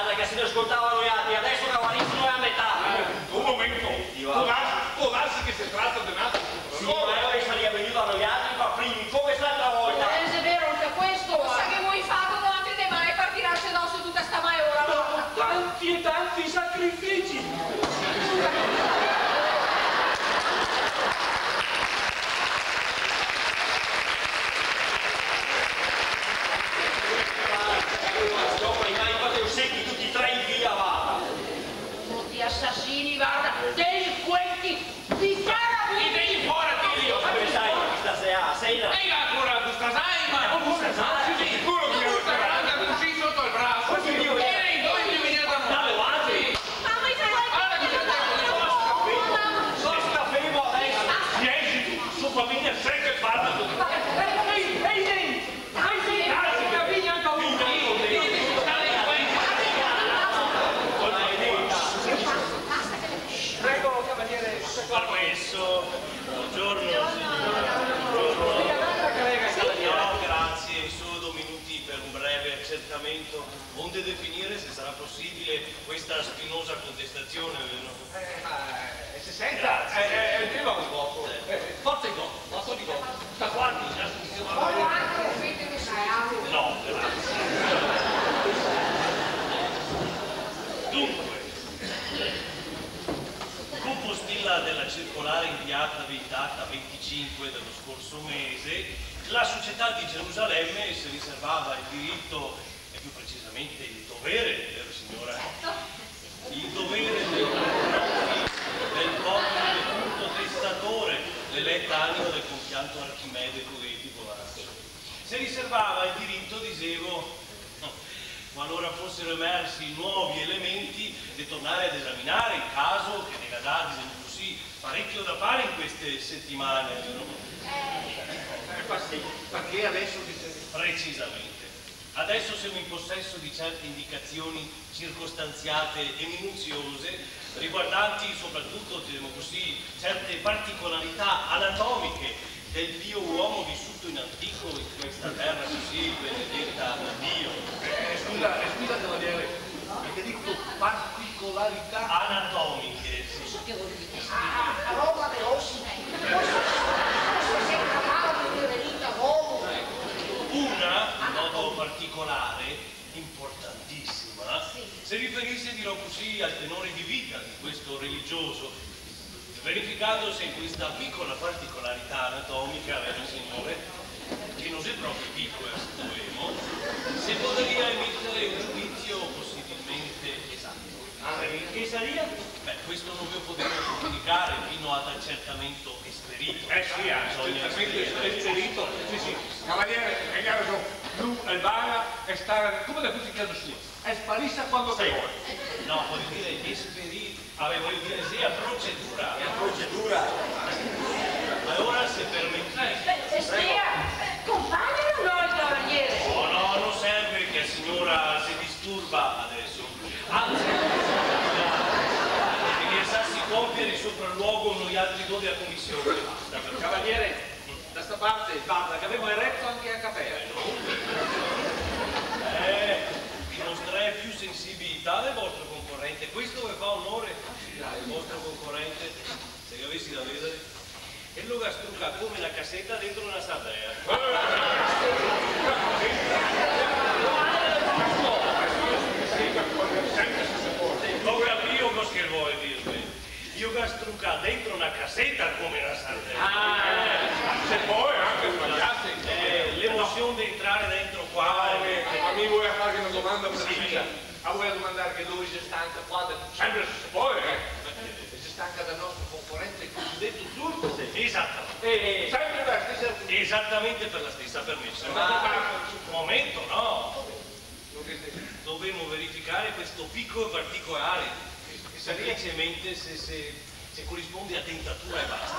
dai, che se no scoltava noialtri, adeso che va lì, no xe a metà. Eh, un momento. Sì, va. Pol darsi, pol darsi che se trata de un altro. Sì, ma alora i saria vegnui da noialtri par primi, come l'altra volta. Eh, xe vero, anca questo, eh. Cosa che gavemo fato noaltri de mal par tirarse doso tuta sta malora? Dopo tanti e tanti sacrifici. Insoma, i fate un secchi tuti e tre in fila, varda. Tuti asasini, varda, delinquenti, di cara vita. Vien fora, ti, Dio. Pensai che sta sera, sera. E ancora tu sta sai, ma... Sì, sì, sicuro che io... Anca cusì soto el braso. Oddio, eh. Vieni, due, vieni da noi. Dai, avanti. Mama, i... Varda che te... Sta fermo adeso. Iesi, su fameja, se che parla. Ehi, ehi, ehi. Prego, cavaliere. Permesso. Buongiorno, signora. Buongiorno. No, grazie, solo due minuti per un breve accertamento, onde definire, se sarà possibile, questa spinosa contestazione, vero? Eh, ma, eh, se senta, eh, eh, eh, beva un poco. Eh, forza i gomi, forza i gomi. Sta qua, mi sa, sistema. No, grazie. Dunque, con postilla della circolare inviatavi in data venticinque dello scorso mese, la società di Gerusalemme si riservava il diritto, e più precisamente il dovere, vero signora? Certo. Il dovere del, del povero defunto testatore, l'eletta anima del compianto Archimede Coeti, poveraccio. Si riservava il diritto, dicevo, qualora fossero emersi nuovi elementi, di tornare ad esaminare il caso che ne ga dà, diciamo così, parecchio da fare in queste settimane, vero? Eh, ma sì, ma che adesso dice? Precisamente. Adesso siamo in possesso di certe indicazioni circostanziate e minuziose riguardanti soprattutto, diremo così, certe particolarità anatomiche del pio uomo vissuto in antico in questa terra così benedetta da Dio. Eh, scusa, eh, scusa, cavaliere, ma che dico, particolarità? Anatomiche, sì. Cosa che vol dir? Ah, roba de osi. Cosa, cosa se trattava de una ferita, uomo? Una, in modo particolare, importantissima, sì, si riferisce, dirò così, al tenore di vita di questo religioso, verificatosi questa piccola particolarità anatomica, vero signore, che non è proprio piccola, se volemo, si poteria emettere un giudizio possibilmente esatto. Ah, e che saria? Beh, questo non ve lo potevo comunicare fino ad accertamento esperito. Eh sì, ah, bisogna accertamento esperito. Esperito. Sì, sì. Cavaliere, eh, che ragion. Lu, el bara, el sta, come la musica sua. E sparisa quando che vol. No, vol dire esperito. Vabbè, vol dire sì, a procedura. E a procedura. Allora, se permettete. Eh, eh, stia, compagni o no el cavaliere? Oh, no, non serve che la signora si disturba adesso. Anzi, che mi lasciassi compiere il sopralluogo noialtri do dea commissione. Basta, per... Cavaliere, da sta parte, varda, che gavemo ereto anca a capea. Eh, dimostrè più sensibilità del vostro concorrente, questo ve fa onore. Il vostro concorrente, se gavessi da vedere, el lo ga strucà come na caseta dentro na sardea. Go capìo cosa che el vol dirme. El lo ga strucà dentro na caseta come na sardea. Ah, se pol anca sbaliarse. Eh, l'emosion de entrare dentro qua. Ah, eh, ma mi voea farghe na domanda precisa. Sì. Ah, voea domandar che dove xe sta anca qua, sempre se pol, eh? Xe sta anca dal nostro concorente, el cosideto turco? Sì, esatto. Eh, sempre per la stesa... Esattamente per la stessa permessa. Ma... Un momento, no? Dove Dovremmo verificare questo piccolo particolare, semplicemente se, se, se corrisponde a dentatura e basta.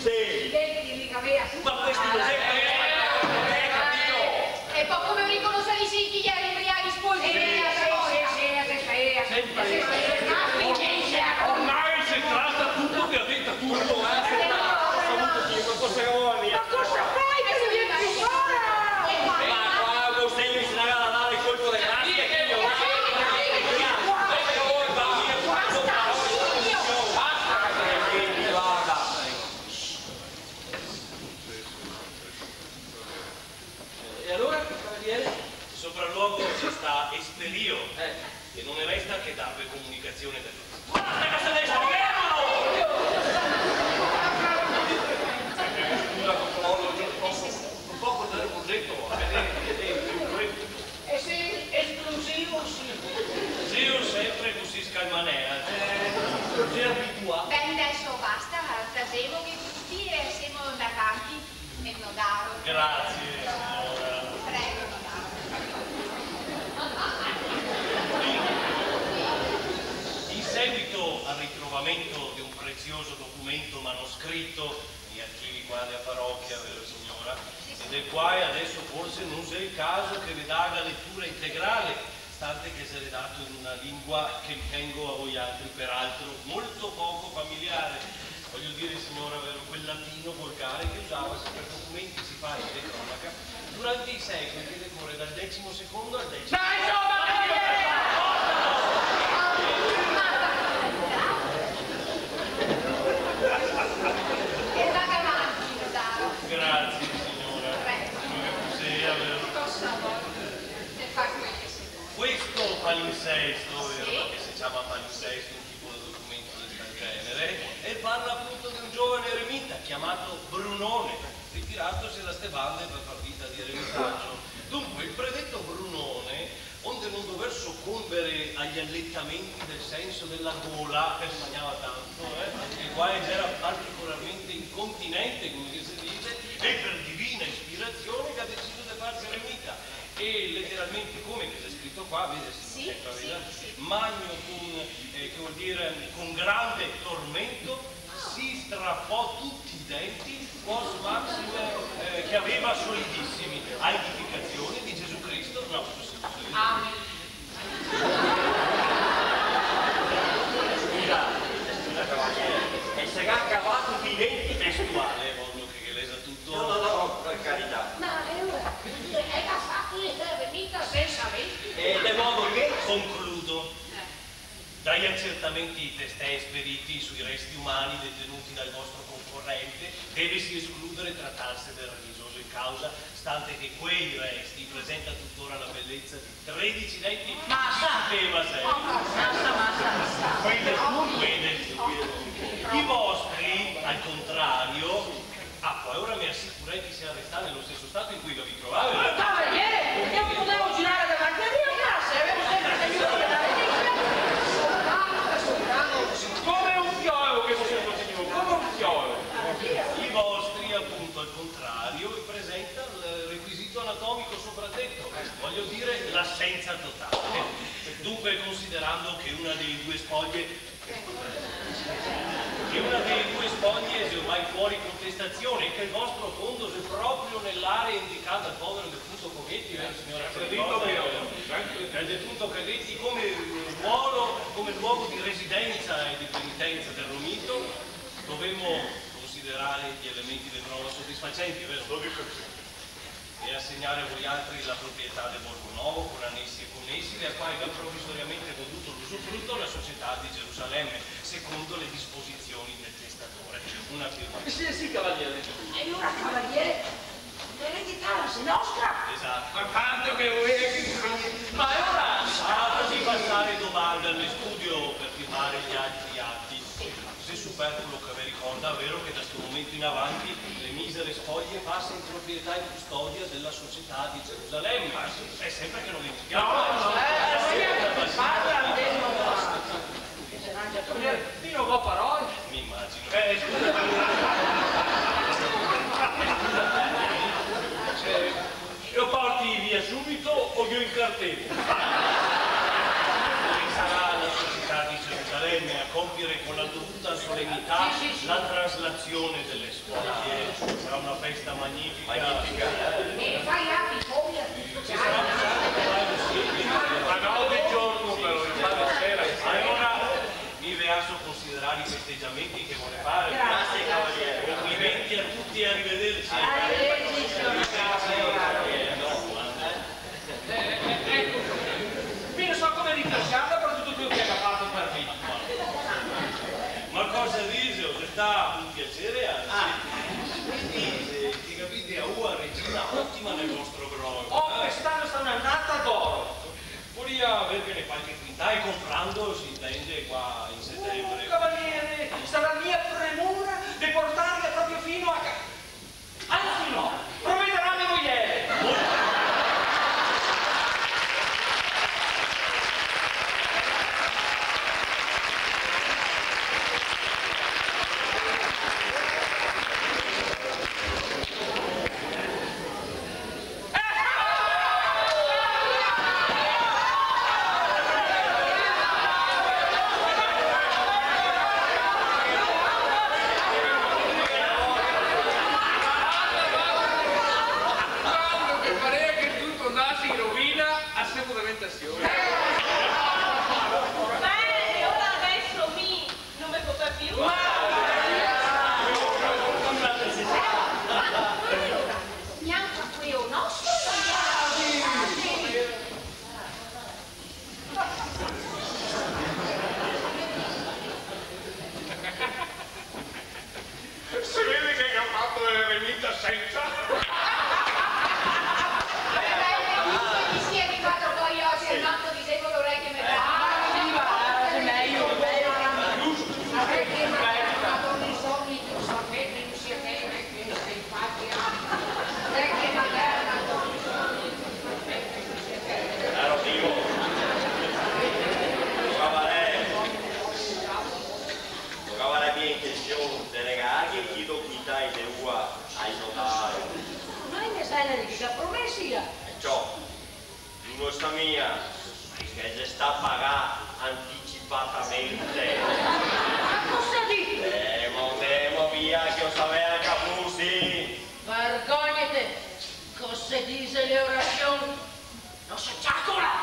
Sì. Ma questi cos'è? Eh, capito? E po' come riconoscere i siti, gli inbriaghi sporchi? Eh, sì, sì, sì, sì, sì, sì. Sempre. Sì, sì, sì. Ormai se trata tutto che ha detto tutto, eh. Ho saputo chi, ma cosa vuoi? Ma cosa fai che non vieni più fora? Ma qua, Agostino, mi si dà da dare il colpo del maschio, figlio. Basta, figlio. Basta, figlio, guarda. E allora, cavaliere? Sopralluogo ci sta esperio, eh, e non ne resta che darve comunicazione da tutti. Guarda che se ne sta fermo! Eh, scusa, posso, posso un poco dare un oggetto? Eh, eh, eh, eh, eh. Eh sì, esplosivo, sì. Sì, sempre così scalmanea. Eh, non si è abituato. Ben, adesso basta, tasemovi tutti e semo davanti. E nodaro. Grazie, signora. Prego, nodaro. In seguito al ritrovamento di un prezioso documento manoscritto negli archivi qua della parrocchia, vero signora? Sì, sì. E del quale adesso forse non sia il caso che ne daga lettura integrale, stante che xe redato in una lingua che ritengo a voialtri, peraltro, molto poco familiare. Voglio dire, signora, vero, quel latino volgare che usavasi per documenti sifati de cronaca durante i secoli che decorre dal decimo secondo al decimo... Dai, insomma, cavaliere! E vada avanti, nodaro. Grazie, signora. Prego. Signora Cusea, vero? Cosa vuoi? Se fa quel che si vuole. Questo palinsesto, vero? Sì. Perché si chiama palinsesto un tipo di documento del genere, e parla appunto di un giovane eremita chiamato Brunone, ritiratosi da ste bande per far vita di eremitaggio. Dunque, il predetto Brunone, onde non dover soccombere agli allettamenti del senso della gola, che si mangiava tanto, eh, e qua era particolarmente incontinente, come che si dice, e per divina ispirazione che ha deciso di farsi eremita. E letteralmente, come che è scritto qua, vedi, sì, sì, sì. Magno con, eh, che vuol dire con grande tormento, si strappò tutti i denti, quos maxime, eh, che aveva solidissimi, a edificazione di Gesù Cristo nostro Signore. Amen. Scusa, scusa, cavaliere, e se ga cavà tuti i denti? Testuale, voglio che, che lesa tutto. No, no, no, per carità. Ma, eh, oh, eh, ma fa, eh, mica senza me. E de modo che concludo. Eh. Dai accertamenti testé esperiti sui resti umani detenuti dal vostro concorrente, devesi escludere trattarse del religioso in causa, stante che quei resti presenta tuttora la bellezza di tredici denti. Masa! Sistema serio. Masa, masa, masa. Quei del, quei del, i vostri, al contrario, ah, po' ora me asicurè che i sia restà nello stesso stato in cui ve i trovave. Ma cavaliere, io potevo girare davanti a Dio e casa, avevo sempre tenuto che la... Come un fiolo che si sente, signor, come un fiolo. I vostri, appunto, al contrario, i presenta il requisito anatomico sopraddetto, voglio dire, l'assenza totale. Dunque, considerando che una delle due spoglie, che una delle due spoglie xe ormai fuori contestazione e che il vostro fondo xe proprio nell'area indicata dal povero defunto Cometti, vero, signora Credito, vero? Dal defunto Cometti come, eh, ruolo, come luogo di residenza e di penitenza del Romito, dovemmo considerare gli elementi di prova soddisfacenti, vero? Soddisfacenti. e asegnare a voialtri la proprietà de Borgonovo, con anesi e conesi, dea quale ga provisoriamente goduto l'usufruto la Società de Gerusalemme, secondo le disposizioni del testatore. Una firma. Sì, sì, cavaliere. E ora, cavaliere, l'eredità la xe nostra? Esato. Ma quanto che volete, cavaliere? Ma ora... Fatemi pasare, Dobaldo, nel studio per firmare gli altri atti. Se superfluo che ve ricorda, vero che da sto momento in avanti le misere spoglie pasa in proprietà e custodia dela Società de Gerusalemme? Xe sempre che no dimentichiamo. No, no, eh, sì, parla, andemo. Mi no go parole. Me imagino. Eh, scusa. Eh, lo porti via subito o ghe lo incarteli? Sarà la Società de Gerusalemme a compiere con la dovuta solenità la traslazione delle spoglie. Sarà una festa magnifica. Magnifica. E fai anche i fogli a tutti. Sì, sarà un sacco, sì. Ma no de giorno, però, di sera. Allora, mi ve laso considerare i festegiamenti che volè fare. Grazie, cavaliere. Complimenti a tutti e arrivederci. Arrivederci, signor cavaliere. Eh, eh, eco, mi no so come ringrasiarla par tuto quel che la ga fato par mi. Ma cosa dise? Xe stà un piaser, anzi. Ah. Dise che gavì de aver na regina otima nel vostro grogo. Oh, quest'ano xe stà un'anata d'oro. Voria averghene qualche quintal, comprando, s'intende, qua in setembre. Oh, cavaliere, sarà mia premura de portarla proprio fino a ca-, anzi no, provedarà me moiere. Quando che parea che tuto andase in rovina, a se moveva. Beh, e ora deso mi no me copa più. Gnanca queo nostro. Se vede che ga fato l'eremita sensa. Vabbè, comunque che sia rivà po' ogi, almanco disemo che orecchie me... Ah, sì, va, xe mejo, xe mejo. Ma perché magari, ma con i sogni, tu sapete, no sia che, che se infatti, ah, orecchie materna, con i sogni, tu sapete, no sia che. Caro Timo, ora va lei. Tocava la mia intension de regalarghe chi do quintai de ua al notaro. Ma i me xe dei promesi, eh? E ciò, no sa mia che xe stà pagà anticipatamente. Ma cosa dite? Eh, ma ndemo via, che lo savea anca vusi. Vergognete! Cosa dise le orasion? No se ciacola!